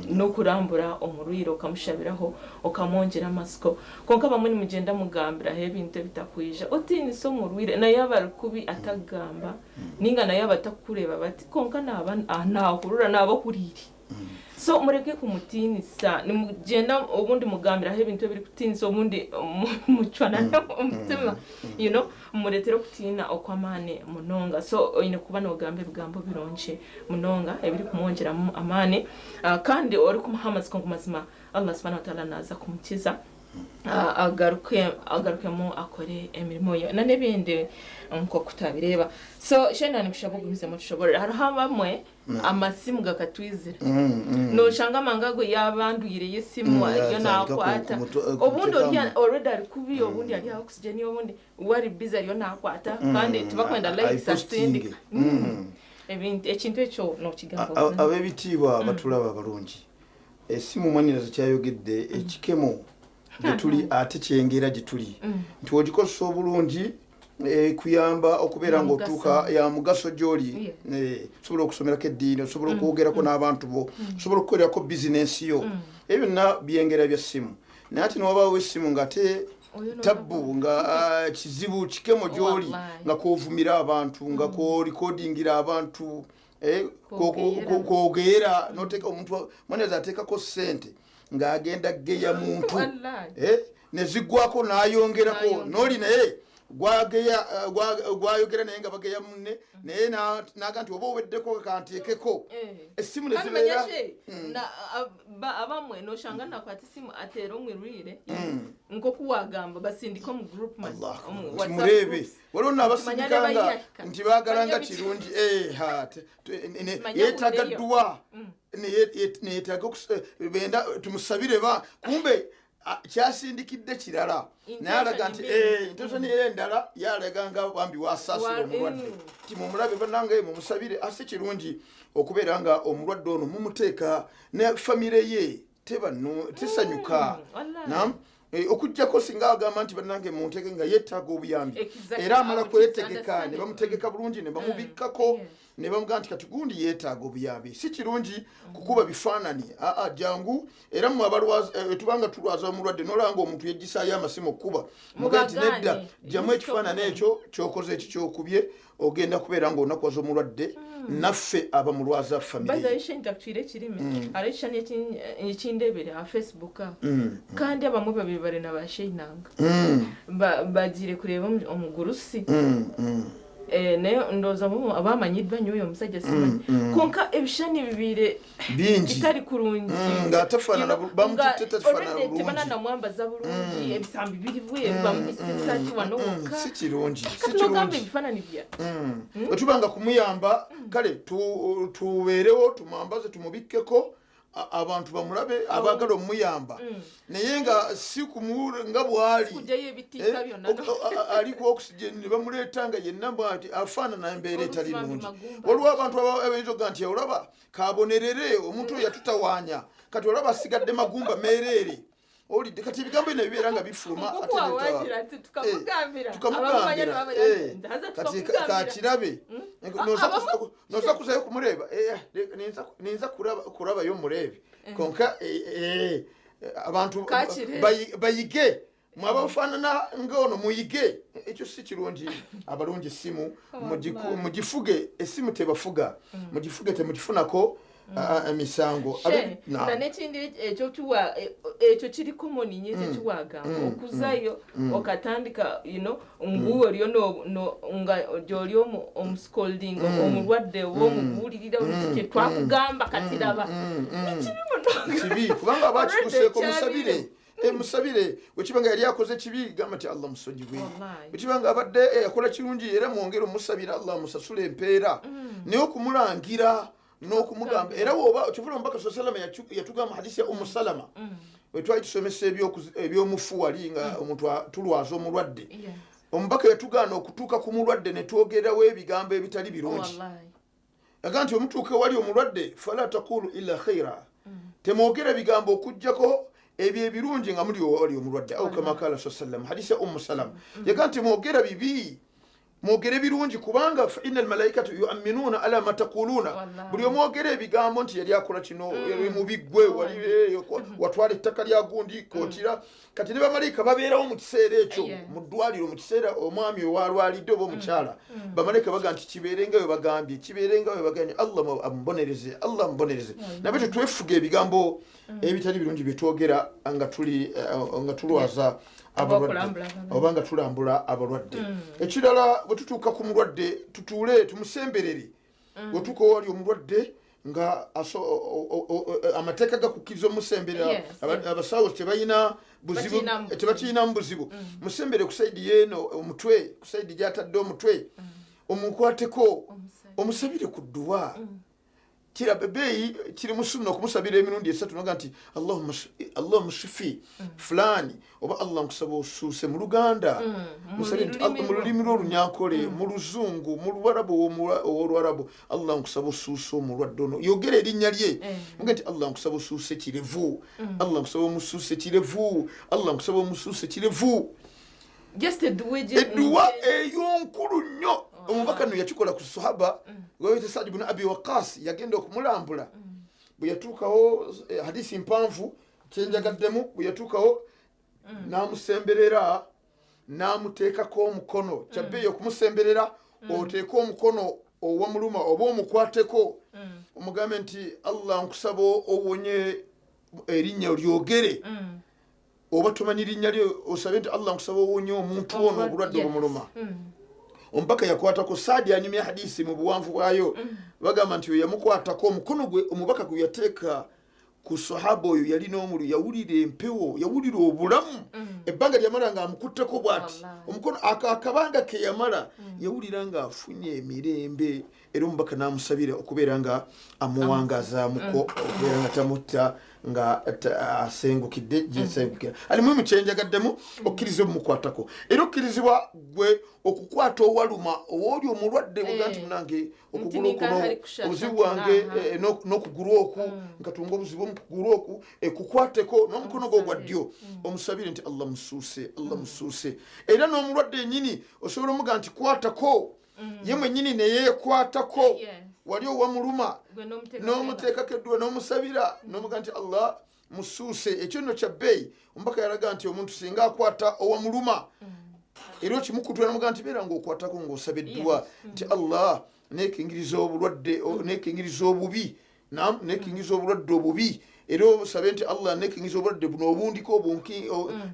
n'okurambura omurwaire, okamushabiraho, okamwongyera amasiko. Kwonka bamwe nimugyenda mugambiraho ebintu ebitakwija, otiinisa omurwaire, naye aba ari kubi atagamba, ninga naye aba atakureeba bati, konka naaba nahurura, naaba ahuriire. So mureke kumutiinisa, nimugyenda obundi mugambiraho ebintu ebirikutiinisa, obundi mucwana omutima, mureetere okutiina okw'amaani munonga. So oine kuba noogamba ebigambo birungi munonga ebirikumwongyeramu amaani, kandi orikumuha amatsiko ngu mazima Allah subhanahu wa ta'ala naaza kumukiza, agaruke agarukemu akore emirimo ye na n'ebindi nk'oku twabireeba. So shena nikushaba ogumizemu tushoborere. Hariho abamwe amasimu gakatwizira, noshanga amanga ago yabandwireyo esimu, ariyo yatandika nakwata, obundi ori already ari kubi, obundi ari aha oxygen, obundi wari busy ariyo nakwata, kandi tibakwenda likes ayipostinge. asindika ebintu. Ekintu ekyo nokigamba? Ab'ebitiibwa batulaba abalungi, esimu mwannyinaze kyayogedde ekikemo gyetuli, ate kyengera gye tuli nti ogikozesa obulungi, kuyamba okubeera Ya ng'otuuka ya mugaso gy'oli. Osobola okusomerako eddiini, osobola okwogerako n'abantu bo, osobola okukolerako bizinensi yo. Ebyo byonna byengera bya ssimu. Naye ate newabaawo essimu ng'ate Oyo tabbu, nga kizibu kikemo gy'oli, Wallahi. nga kwovumira abantu, nga kworikodingira abantu, Kwogeera. Kwogeera noteka omuntu mwaneza ateekako ssente ng'agenda geya muntu. Wallahi. Nezigwako n'ayongerako. N'ayongera. N'oli naye gwageya, gwayogera naye nga bageya munne, naye naga nti oba oweddeko kanteekeko essimu Kandi nezibeera. manyashe abamwe noshanga nakwata esimu ateera omwirwire, nkoku wagamba basindika omu group man, Allah omu Akbar. WhatsApp Nti mureebe groups. Waliwo Manya nabasindikanga nebayahika. nti baagala nga Manya biki. kirungi. Ha, Manya yeetaaga budeyo. dduwa, neyeetaaga benda tumusabire, ba kumbe kyasindikidde kirala, naye alaga nti Intention mbi. Intention ye endala, yalaga nga bambi wasaasira omulwadde, ti mumulabe bannange mumusabire. Ase kirungi okubeera nga omulwadde ono mumuteeka ne famire ye teba tesanyuka. Wallahi. Naam. Okuggyako singa agamba nti bannange munteke nga yeetaaga obuyambi, era amala Which is kwetegeka ne understandable. bamutegeka bulungi ne bamubikkako, ne bamugamba nti kati gundi yeetaaga obuyambi. Si kirungi kukuba bifaananyi, aa jangu. Era mmwe abalwaza, tubanga tulwaza omulwadde, nolaba nga omuntu yeggisaayo amasimu okukuba, mugambe nti Mubagaane. nedda, jjamu ekifaananyi ekyo kyokoze, eki kyokubye, ogenda kubeera ng'onakuwaza omulwadde naffe abamulwaza famire ye. Bazaishe ntakutwire ekirimi, hariho ekishushani ekindebere aha Facebook aho, kandi abamwe babiri bari na basheinanga, bagiire kureeba omugurusi. Naye ndowooza bo abamanyidwa nyowe oyo omusajja simanyi, konka ebishushani bibire bingi bitari kurungi. Nga tafaanana bamututte tafaanana Already bulungi. tebananamwambaza bulungi, ebisambi biri bweru, bamubisisa wano wokka. Si kirungi, si Kati nogamba kirungi. ebifaananyi bya Bwe tubanga kumuyamba, kale tubeerewo tumwambaze, tumubikkeko, abantu bamulabe abaagala omuyamba, naye nga si kumu nga bwali. Kujjayo ebitiisa byonna. Ali ku oxygen ne bamuleeta nga yenna bwati afaanana embeera etali Olusimbi nnungi. magumba. Waliwo abantu abayinza okuga nti olaba kabonerere omuntu oyo yatutawaanya, kati olaba asigadde magumba meereere. Owulidde kati ebigambo bino bibeera nga bifuluma ate Nkuku netawa. wawagira nti tukamugambira. Eh, Abamumanya tukamugambira nibamanya eh, nti haza kati tukamugambira. kakirabe Ah, abamu- noza kuzayo kumureba Eh, ninza kurabayo murebe konka eh, eh, abantu Kakirebe. bayige mwabafaanana ngaono muyige. Ekyo si kirungi. Abalungi simu mugifuge, esimu tebafuga, mugifuge, temugifunako emisango. She, Naam. na n'ekindi ekyo kiwa ekyo kiri common nnyo, ekyo kiwagamba okuzayo okatandika nguwe oriyo nga gyoli omuscolding omulwadde oba omubuulirira buli kye twakugamba kati laba. Kibi munonga. Kibi kubanga aba Already akikuseeko. ekyabire. Musabire. Musabire. Bwekiba nga yali akoze kibi, gamba nti Allah musonyiwe. Wallahi. Bwekiba nga abadde yakola kirungi, era mwongere omusabira Allah amusasule empeera. Naye okumulangira n'okumugamba, era woba kivula, omubaka sa salama yatugamba hadisi ya Umu Salama bwe twali tusomesa ebyomufu wali nga omuntu tulwaza omulwadde. Omubaka yatugaana okutuuka ku mulwadde ne twogerawo ebigambo ebitali birungi. Wallahi. Aga nti omutuuka ewali omulwadde, fala taqulu illa khaira, temwogera bigambo okugjako ebyo ebirungi nga muli ewali omulwadde, au kama kala sa sallam. Hadisi ya Ummu Salama yaga nti mwogera bibi, mwogere birungi, kubanga fa ina almalaikatu yuaminuuna ala ma taquluuna. Wallahi. Buli omwogera ebigambo nti yali akola kino, yali mubiggwe, wali watwala ettaka lya gundi kootira, kati ne bamalayika babeerawo mu kiseera ekyo mu ddwaliro, mu kiseera omwami owalwalidde oba omukyala. Bamalayika baga nti kibeerenga bwe bagambye, kibeerenga bwe bagambye, Allah amubonereze, Allah amubonereze. Nabekyo twefuga ebigambo ebitali birungi byetwogera nga tuli nga tulwaza abalwadde okulambula abalwadde. Oba nga tulambula abalwadde. Ekirala, bwe tutuuka ku mulwadde, tutuule tumusemberere. Bwetuuka owali omulwadde nga amateeka gakukkiriza omusemberera, abasawo tebalina buzibu, Bakiyinamu. Tebakiyinamu buzibu, musembere ku side yeeno omutwe, ku side gyatadde omutwe, omukwateko, omusabire ku dduwa. Kira bebeeyi kiri mu sunna okumusabira emirundi esatu, noga nti Allahumma shifi fulani, oba Allah nkusaba osuuse mu Luganda. Musabire nti lulimi mu lulimi lw'Olunyankole, mu Luzungu, mu Luwarabu, ow'Olwarabu, Allah nkusaba osuuse omulwadde ono, yogera erinnya lye. Muge nti Allah nkusaba osuuse kirevu, Allah nkusaba omusuuse kirevu, Allah nkusaba omusuuse kirevu. Just edduwa Edduwa eyo nkulu nnyo. Omubaka no yakikola ku sahaba gweyita Sadi bunu Abi Waqas, yagenda okumulambula. Bwe yatuukawo, hadisi mpanvu, kyenjagaddemu, bwe yatuukawo n'amusemberera n'amuteekako omukono. Kyabbeeyi okumusemberera oteeke omukono owamuluma oba omukwateko, omugambe nti Allah nkusaba owonye, erinnya lyogere, oba tomanyi linnya lye, osabe nti Allah nkusaba owonye omuntu ono obulwadde obumuluma. Omubaka yakwatako Saadi, anyumya hadisi mu buwanvu bwayo, bagamba nti oyo yamukwatako omukono gwe, omubaka gwe yateeka ku sahaba oyo yalina omulu, yawulira empewo, yawulira obulamu ebbanga lyamala nga amukutteko bwati Wallahi. omukono. Ako akabanga ke yamala yawulira ng'afunye emirembe, era omubaka n'amusabira okubeera nga amuwangazaamuko, okubeera nga tamutta nga asengukidde gyensengukira. Alimuhimu kyenjagaddemu, okkiriza obumukwatako, era okkirizibwa gwe okukwata owaluma owooli omulwadde, oga nti munange okugulu Nti okuno ninga kushasha obuzibu bwange, nti n'okugulu oku nkatunga obuzibu omukugulu oku, kukwateko n'omukono gwo gwa ddyo, omusabire nti Allah musuuse, Allah musuuse. Era n'omulwadde yennyini osobola omuga nti kwatako, ye mwennyini neyeekwatako wali owamuluma, Gwe n'omuteekako n'omuteekako edduwa n'omusabira n'omuga nti Allah musuuse. Ekyo nno kya bbeeyi. Omubaka yalaga nti omuntu singa akwata owamuluma, era okimukutula nomuga nti beera ngaokwatako ngaosaba edduwa nti Allah nekingiriza obulwadde, nekingiriza obubi, nam nekingiriza obulwadde obubi, era osabe nti Allah nekingiriza obulwadde buno obundiko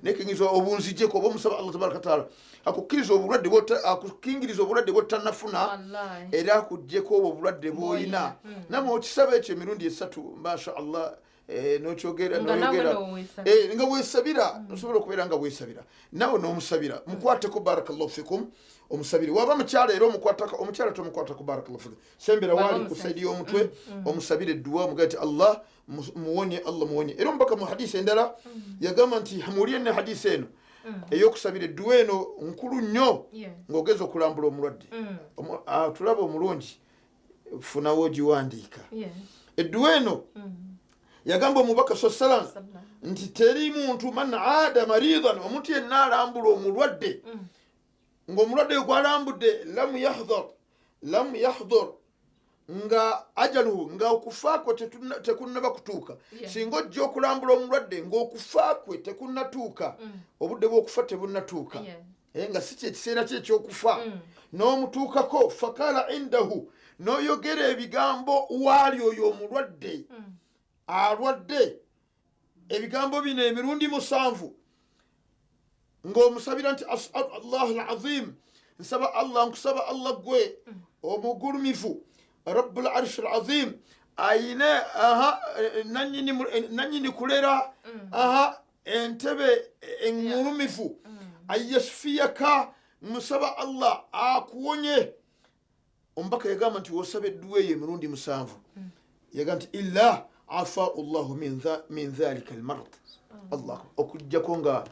nekingiriza obunzijeko, oba omusaba Allah tabaraka wataala akukkiriza obulwadde akukingiriza obulwadde bwotannafuna, Wallahi. era akugjeko obwo obulwadde bw'olina. Namwe okisaba ekyo emirundi esatu, masha Allah, nokyogera Nga nawe noyogera noweesabira. Nga weesabira, osobola okubeera nga weesabira nawe n'omusabira. Mukwateko, barakallahu fikum, omusabire. Waba mukyala era omukwatako, omukyala tomukwatako, barakallahu fikum, sembera Waba wali ku omusajja. side y'omutwe, omusabire edduwa, omugabe nti Allah muwonye, Allah muwonye. Era omubaka mu hadisi endala yagamba nti muwulire ne hadisi eno ey'okusabira edduwa eno nkulu nnyo ng'ogeza okulambula omulwadde. Tulaba omulungi, funawo ogiwandiika edduwa eno. Yagamba omubaka sa salam nti teri muntu man aada maridan, omuntu yenna alambula omulwadde, ng'omulwadde oyo gwalambudde lam yahdhar, lam yahdhur nga ajaluhu, nga okufa kwe tekunnaba kutuuka. Singa ojja okulambula omulwadde ng'okufa kwe tekunnatuuka, obudde bw'okufa tebunnatuuka, nga si kyekiseera kye ekyokufa, n'omutuukako, fakala indahu, n'oyogera ebigambo waali oyo omulwadde alwadde, ebigambo bino emirundi 7, ng'omusabira nti asalu Allah alazim, nsaba Allah, nkusaba Allah gwe omugulumivu, rabbul arshi alazim, ayine aha nanyini kulera aha entebe eŋŋulumivu, ayashfiyaka, musaba Allah akuwonye. Omubaka yagamba nti wosaba edduwa eyo emirundi 7, yagamba nti illa afau llahu min dhalika almarad. Allah, okugjako nga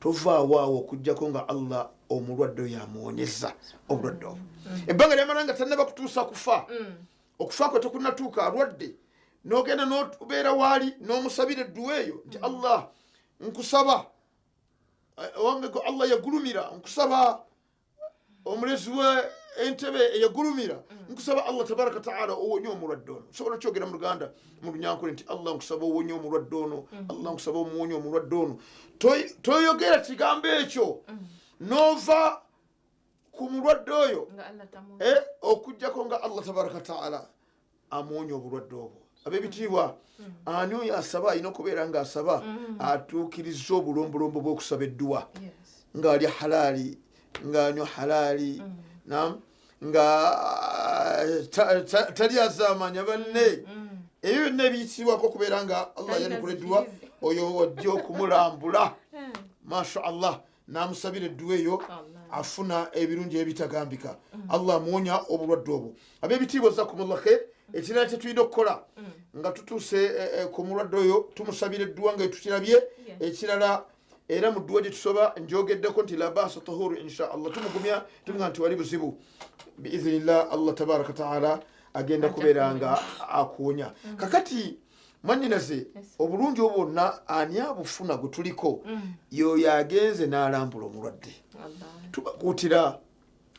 tovaawo awo, okugjako nga Allah omulwadde oyo amuwonyeza obulwadde obwo. Ebbanga lyamala nga tannaba kutuusa kufa, okufa kwe tekunnatuuka, alwadde, n'ogenda n'obeera waali n'omusabira edduwa eyo nti Allah nkusaba, owange gwe Allah yagulumira, nkusaba omulezi we entebe eyagulumira, nkusaba Allah tabaraka taala owonye omulwadde ono. Nsobola okyogera mu Luganda, mu Lunyankole nti Allah nkusaba owonye omulwadde ono, Allah nkusaba omuwonye omulwadde ono. Toyogera kigambo ekyo n'ova ku mulwadde oyo okugjako nga Allah tabaraka taala amuwonya obulwadde obwo. Ab'ebitiibwa, ani oyo asaba alina okubeera ng'asaba atuukiriza obulombolombo bw'okusaba edduwa, ng'alya halaali, ng'anywa halaali, nam nga tali azaamanya banne, ebyo byonna ebiyitibwako okubeera nga Allah yanukula edduwa, oyo wajja okumulambula, masha Allah, n'amusabira edduwa eyo, afuna ebirungi ebitagambika, Allah amuwonya obulwadde obwo. Ab'ebitiibwa, jazakumullah khair. Ekirala kye tulina okukola nga tutuuse ku mulwadde oyo, tumusabira edduwa nga tukirabye. Ekirala era mu dduwa gye tusoba njogeddeko nti labasa tahuru insha Allah, tumugumya, tumuga nti wali buzibu, biiznillah Allah tabaraka taala agenda kubeera nga akuwonya. Kakati mwanyinaze, obulungi obwo bwonna ani abufuna? Gwe tuliko yoyo agenze n'alambula omulwadde. Tubakuutira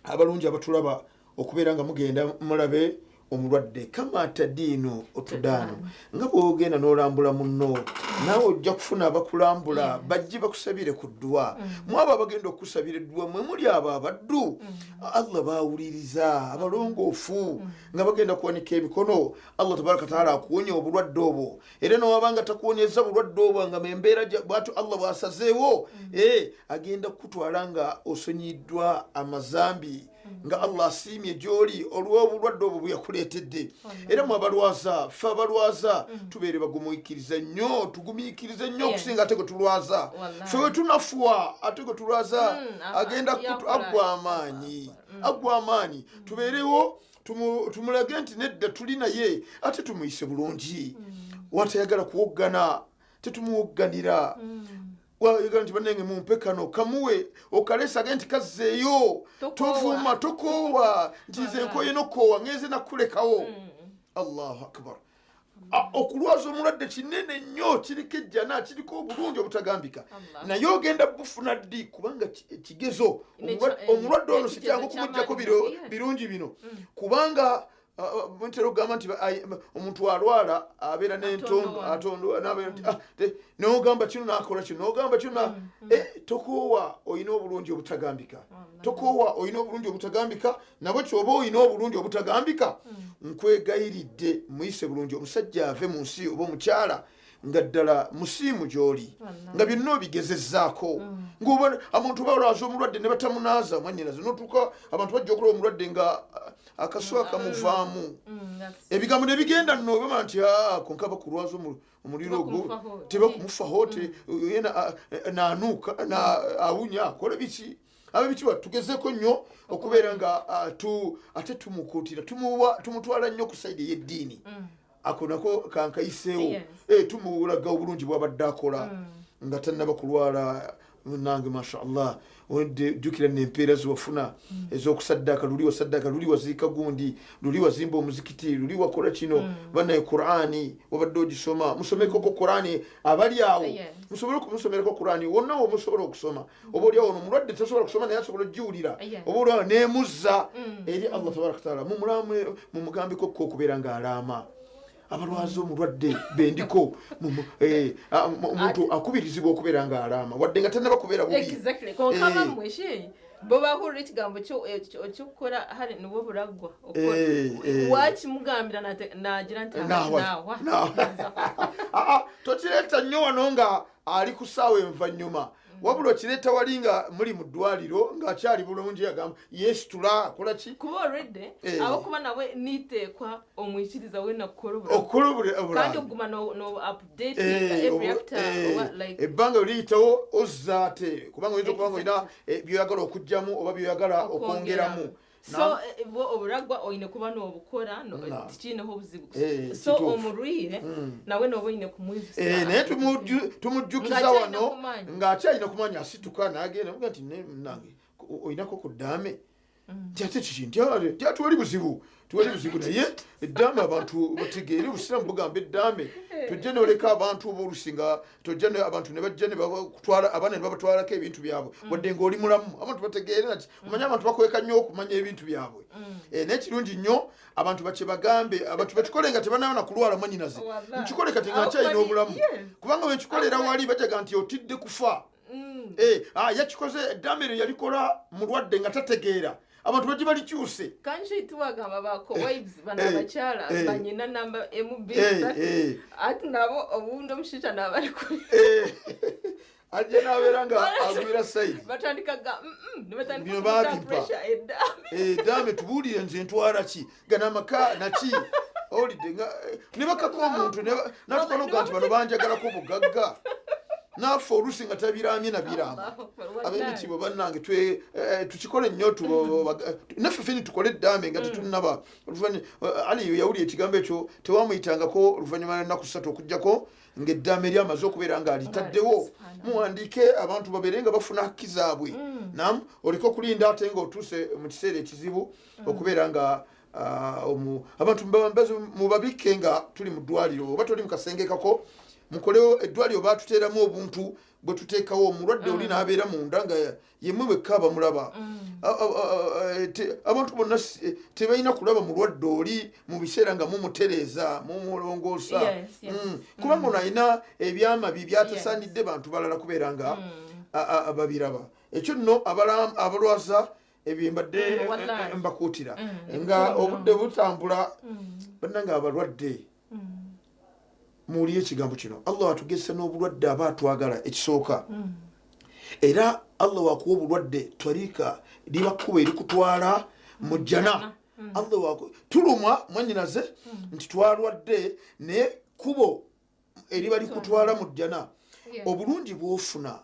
abalungi abatulaba okubeera nga mugenda mulabe omulwadde, kama tadiinu otudaano, nga bwogenda n'olambula munno, naawe ojja kufuna abakulambula, bajje bakusabire ku dduwa. Mwabo abagenda okukusabira edduwa mwe muli abo abaddu Allah bawuliriza, abalongoofu, nga bagenda kuwanika emikono, Allah tabaraka taala akuwonya obulwadde obwo. Era nowabanga takuwonyeza bulwadde obwo, nga embeera bwatyo Allah bwasazeewo, agenda kukutwala nga osonyiddwa amazambi, nga Allah asiimye gy'oli olw'obulwadde obwo bwe yakuleetedde. Era mwe abalwaza, ffe abalwaza tubeere bagumiikiriza nnyo, tugumiikirize nnyo okusinga ate gwe tulwaza. Ffe we tunafuwa, ate gwe tulwaza agenda aggwa amaanyi, aggwa amaanyi. Tubeerewo tumulage nti nedda, tuli naye, ate tumuyise bulungi. Watayagala kuwoggana, tetumuwogganira. Wayagala nti bannange mumpe kano, kamuwe, okalesa age nti kazzeeyo. Tovuma, tokoowa nti nze nkoye nokoowa ngenze nakulekawo. Allahu akbar. Okulwaza omulwadde kinene nnyo, kiriko ejjana, kiriko obulungi obutagambika, naye ogenda bufuna ddi? Kubanga kigezo. Omulwadde ono sikyangu okumugjako birungi bino, kubanga ntera okugamba nti omuntu alwala abeera n'entondo, atondo, nogamba kino nakola kino, nogamba kino. Tokoowa, olina obulungi obutagambika. Tokoowa, olina obulungi obutagambika. Nabwe kyoba olina obulungi obutagambika, nkwegayiridde muyise bulungi omusajja ave mu nsi oba omukyala nga ddala musiimu gy'oli, nga byonna obigezezzaako. Ngaoba omuntu balwaza omulwadde ne batamunaaza, mwanyinaze, notuuka abantu bajja okulaba omulwadde nga akaswa kamuvaamu, ebigambo ne bigenda nno, bamala nti konka bakulwaza omuliro ogwo tebakumufaho, nanuuka, awunya, akola biki. Abebitiibwa, tugezeko nnyo okubeera nga ate tumukuutira, tumutwala nnyo ku side ey'eddiini. Ako nako kankayiseewo. Tumulaga obulungi bwabadde akola nga tannaba kulwala. Munange mashallah, jjukira nempeera zewafuna ez'okusaddaaka, luli wasaddaaka, luli waziika gundi, luli wazimba omuzikiti, luli wakola kino. Banaye Qurani wabadde ogisoma, musomekoko Qurani abali awo. Musobole okumusomerako Qurani wonna womusobola okusoma. Oba oliawo ono omulwadde tasobola kusoma naye asobola ogiwulira, oba oliawo nemuzza eri Allah tabaraka wataala. Mumulamu mumugambeko ko okubeera ng'alaama abalwazi, omulwadde bendiko. Omuntu akubirizibwa okubeera ng'alaama wadde nga tannaba kubeera bubi. Exactly, konka bamwe shi bo bahurira ekigambo ky'okukora hari nibwo buragwa. Wakimugambira nagira nti Naawa. naawa. Naawa. Aa, tokireeta nnyo wano nga ali ku ssaawa envannyuma, wabula okireeta wali nga muli mu ddwaliro ng'akyali bulungi, agamba yeesitula akola ki. Kuba already abakuba nawe niteekwa omwikiriza wena kukora oburagwa. Okukola kandi oburangi. Okuguma no update every after oba like Ebbanga liyitawo ozza ate, kubanga oyinza okuba nga olina byoyagala okugyamu oba byoyagala okwongeramu. So bo oburagwa oine kuba nobukora tikiineho obuzibu. So Kituufu. omurwire nawe noba oine kumwijusa. Naye tumujjukiza Ng'akyalina wano kumanya. Ng'akyalina kumanya, asituka n'agenda muga nti, "Ne, nange olinako ku ddaame?" Nti ate kiki? Nti "Ah, nti ate tewali buzibu, tewali buzibu." Naye eddaame abantu bategeere, obusiraamu bugamba eddaame tojja noleka abantu oba olusi nga tojja abantu ne bajja ne bakutwala abaana ne babatwalako ebintu byabwe wadde ng'oli mulamu. Abantu bategeere nati omanye abantu bakweka nnyo okumanya ebintu byabwe. Naye kirungi nnyo abantu bakyebagambe, abantu bakikole nga tebanaba na kulwala. Mwanyinaze, Wallahi. nkikole kati nga nkyalina Aho obulamu, kubanga bwenkikolera wali bajaga nti otidde kufa. Yakikoze eddaame eryo yalikola mulwadde nga tategeera, abantu bajje balikyuse. Kanshi tiwagamba bako wives bano abakyala banyina namba emu bbiri ati nabo obundi omushaija naba ari kuri. Ajja nabeera nga agwira side. Batandikaga nibatandika Bino kumuta babimpa. pressure eddaame. Eddaame tubuulire, nze ntwala ki gano amaka naki owulidde nga ne bakaka omuntu natuka noga nti bano banjagalako bugagga, naafe oluusi nga tabiramye nabirama. Ab'emitiibwa bannange, tukikole nnyo, naffe feni tukole eddaame nga tetunnaba. Ali yawulira ekigambo ekyo, tewamuyitangako oluvannyuma lwa nnaku 3 okugjako ng'eddaame eryamaze okubeera ng'alitaddewo. Muwandiike abantu babeere nga bafuna hakki zaabwe. Nam oleke okulinda ate ng'otuuse mu kiseera ekizibu okubeera nga abantu mubabikke nga tuli mu ddwaliro oba toli mu kasenge kako, mukolewo eddwaliro batuteeramu obuntu bwe tuteekawo omulwadde oli n'abeera munda nga yemwe bwekka bamulaba. Abantu bonna tebalina kulaba mulwadde oli mu biseera nga mumutereeza, mumulongoosa. Kubanga ono alina ebyama bye byatasaanidde bantu balala kubeera nga babiraba. Ekyo nno abalwaza ebyo mbadde Wallahi. mbakuutira nga obudde butambula. Bannange abalwadde, muwulire ekigambo kino. Allah atugezesa n'obulwadde aba atwagala ekisooka, era Allah wakuwa obulwadde twarika liba kkuba erikutwala mu jjana. Allah tulumwa mwanyinaze nti twalwadde, naye kkubo eriba likutwala mu jjana. Obulungi bwofuna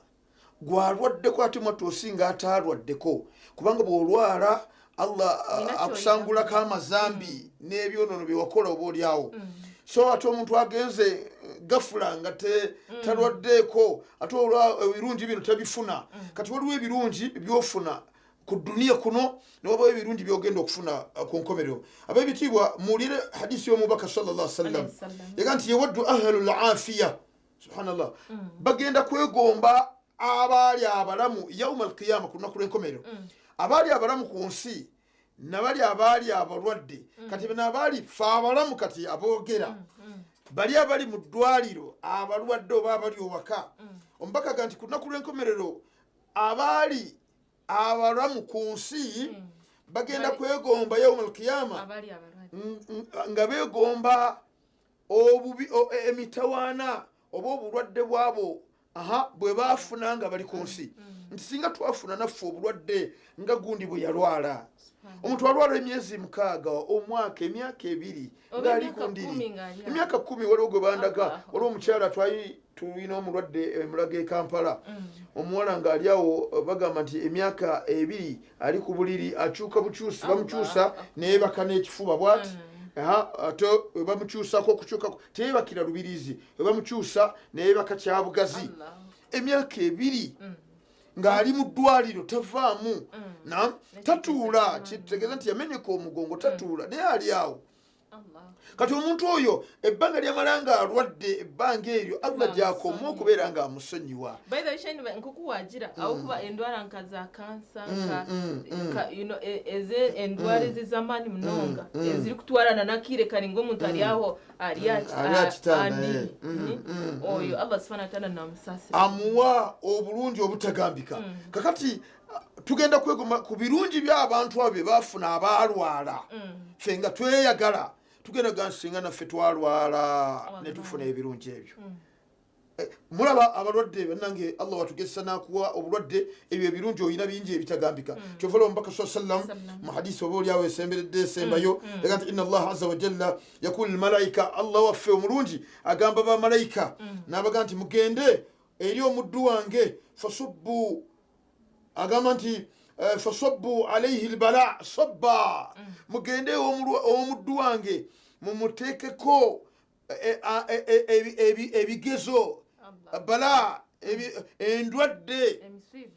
gwalwaddeko ate mwattu osinga ataalwaddeko, kubanga bw'olwala Allah Olina akusangulako amazambi n'ebyonono bye wakola oba oliawo. So ate omuntu agenze gafula nga talwaddeeko, ate olwa ebirungi bino tabifuna. Kati waliwo ebirungi byofuna ku duniya kuno, newabawo ebirungi byogenda okufuna ku nkomerero. Ab'ebitiibwa, muwulire hadisi y'omubaka sallallahu sallam. Alayhi salam. Yaga nti yawaddu ahlu lafiya, subhanallah, bagenda kwegomba abaali abalamu yauma alqiyama, ku lunaku lw'enkomerero, abaali abalamu ku nsi nabali abaali abalwadde. Kati bano abaali fe abalamu kati aboogera bali abali mu ddwaliro abalwadde oba abali owaka, omubaka ga nti ku lunaku lw'enkomerero abaali abalamu ku nsi bagenda kwegomba yauma alqiyama abali abalwadde nga beegomba obubi emitawaana oba obulwadde bwabo aha bwe baafuna nga bali ku nsi, nti singa twafuna naffe obulwadde nga gundi bwe yalwala. Omuntu alwala emyezi 6, omwaka, emyaka 2 Oba ng'ali emyaka ku ndiri. 10 ng'ali awo. Emyaka 10, waliwo gwe bandaga. Allah. Waliwo omukyala twali tulina omulwadde emulaga e Kampala, omuwala ng'ali awo, bagamba nti emyaka 2 ali ku buliri, akyuka bukyusi, bamukyusa neebaka n'ekifuba bwati. Aha, ate we bamukyusako okukyukako teyebakira lubirizi, we bamukyusa neyebaka kyabugazi. Allah. Emyaka 2. Ng'ali mu ddwaliro tavaamu, nam tatuula, kitegeeza nti yamenyeka omugongo, tatuula, naye ali awo. Kati omuntu oyo ebbanga lyamala nga alwadde, ebbanga eryo Allah gyakoma okubeera nga amusonyiwa. By the way, Shane, nkoku wagira aho endwara nka za kansa, nka you know, eze endwara ez'amaani munonga eziri kutwarana n'akaire kari ng'omuntu ari aho ari ari aha kitanda, ani. Oyo Allah subhanahu wa ta'ala namusaasira, amuwa obulungi obutagambika. Kakati tugenda kwegoma ku birungi by'abantu abo bye bafuna abaalwala. Ffe nga tweyagala, tugenda ga singa naffe twalwala ne tufuna ebirungi ebyo. Mulaba abalwadde bannange, Allah watugezesa n'akuwa obulwadde, ebyo ebirungi olina bingi ebitagambika. Kyova olaba omubaka sa sallam mu hadisi oba oliawo esemberedde esembayo yaga nti inna Allaha azza wajalla yakulu lmalayika, Allah waffe omulungi agamba bamalayika n'abaga nti mugende eri omuddu wange, fasubbu, agamba nti fasabbu alaihi lbala sabba, mugende ow'omuddu wange mumuteekeko ebigezo, bala, endwadde,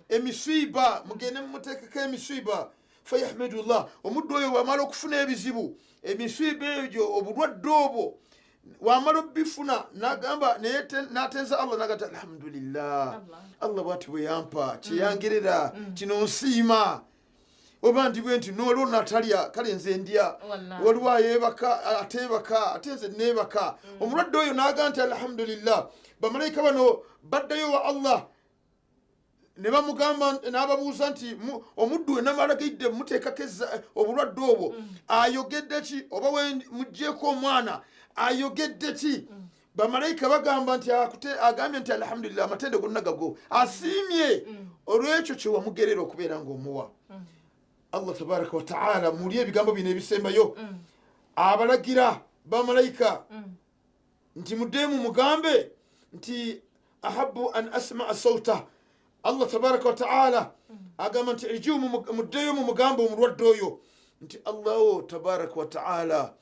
emisiiba, mugende mumuteekeko emisiiba. Fayahmidullah, omuddu oyo bwamala okufuna ebizibu, emisiiba egyo, obulwadde obwo wamala obifuna, nagamba natenza Allah nagati alhamdulillah, Allah bwati bwe yampa kyeyangerera kino, nsiima oba ndi bwe nti noliwo natalya, kale nze ndya. Waliwo ayeebaka ateebaka, ate nze neebaka. Omulwadde oyo naga nti alhamdulillah. Bamalayika bano baddayo wa Allah ne bamugamba, n'ababuuza nti omuddu we namalagidde muteekako obulwadde obwo ayogedde ki? Oba muggyeko omwana ayogedde ki? Bamalayika bagamba nti agambye nti alhamdulillah, amatendo gonna gago, asiimye olwekyo kyewamugerera okubeera ng'omuwa. Allah tabaraka wataala muli ebigambo bino ebisembayo abalagira bamalayika nti muddeemu mugambe nti ahabu an asmaa sauta. Allah tabaraka wataala agamba nti irjiu, muddeyo mumugambe omulwadde oyo nti Allahu tabaraka wataala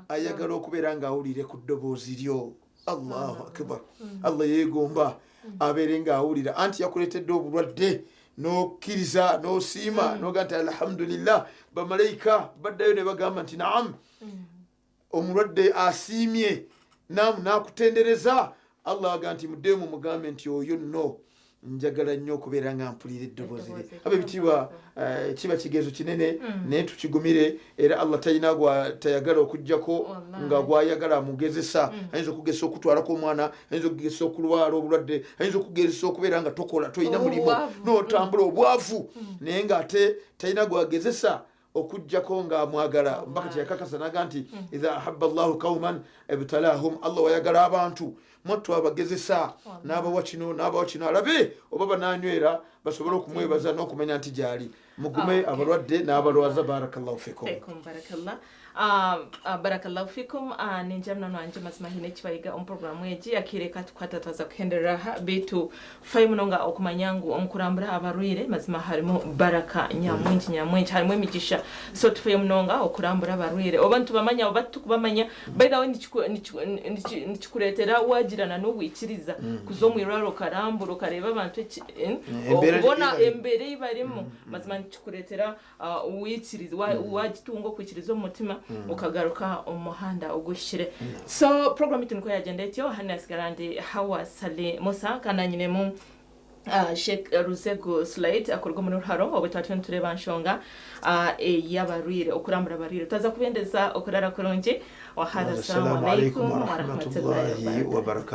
ayagala okubeera ng'awulire ku ddoboozi lyo. Allahu akbar! Allah yeegomba abeere ng'awulira, anti yakuleetedde obulwadde n'okkiriza n'osiima noga nti alhamdulillah. Bamalayika baddayo ne bagamba nti naam, omulwadde asiimye nam n'akutendereza. Allah aga nti muddeyo mumugambe nti oyo nno njagala nnyo okubeera nga mpulira eddoboozi lye. Eddoboozi. Aba ebitiibwa, kiba kigezo kinene, naye tukigumire. Era Allah talina gwa tayagala okugjako nga gwayagala amugezesa. Ayinza okugezesa okutwalako omwana, ayinza okugezesa okulwala obulwadde, ayinza okugezesa okubeera nga tokola, tolina mulimu, Obwavu. n'otambula obwavu, naye ng'ate talina gwagezesa okugjako ng'amwagala. Mbaka kyeyakakasa naga nti idha ahaba llahu qauman ibtalahum, Allah wayagala abantu mwattu abagezesa n'abawa kino n'abawa kino, alabe oba bananywera basobole okumwebaza n'okumanya nti gyali. Mugume abalwadde n'abalwaza. Barakallahu fikum. Fikum barakallah. Barakallahu fikum. Ninja mnono wanje, mazima hine ekibayiga omu programu egi akireka tukwata twaza kuhenderera ha bitu fai munonga okumanya ngu omukurambura abarwire mazima harimu baraka nyamwingi nyamwingi, harimu emigisha. So tufeyo munonga okurambura abarwire, oba nitubamanya oba tukubamanya. By the way, nikikureetera wagirana n'obwikiriza kuza omu irwaro okarambura okareba abantu Embeera okubona ei barimu. Embeera ei barimu, mazima nikikureetera uwikiriza wagitunga okwikiriza omu mutima, ukagaruka omu muhanda oguhikire. So program itu niko yagenda etyo. Hano yasigara ndi Hawa Sali Musa kandi nyinemu Sheikh Ruzego Slade akorwa muri ruharo obwe twatyo nitureba nshonga ey'abarwire, okurambura abarwire. Tutaza kubendeza okurara kurungi wahada. Assalamu alaikum warahmatullahi wabarakatuh.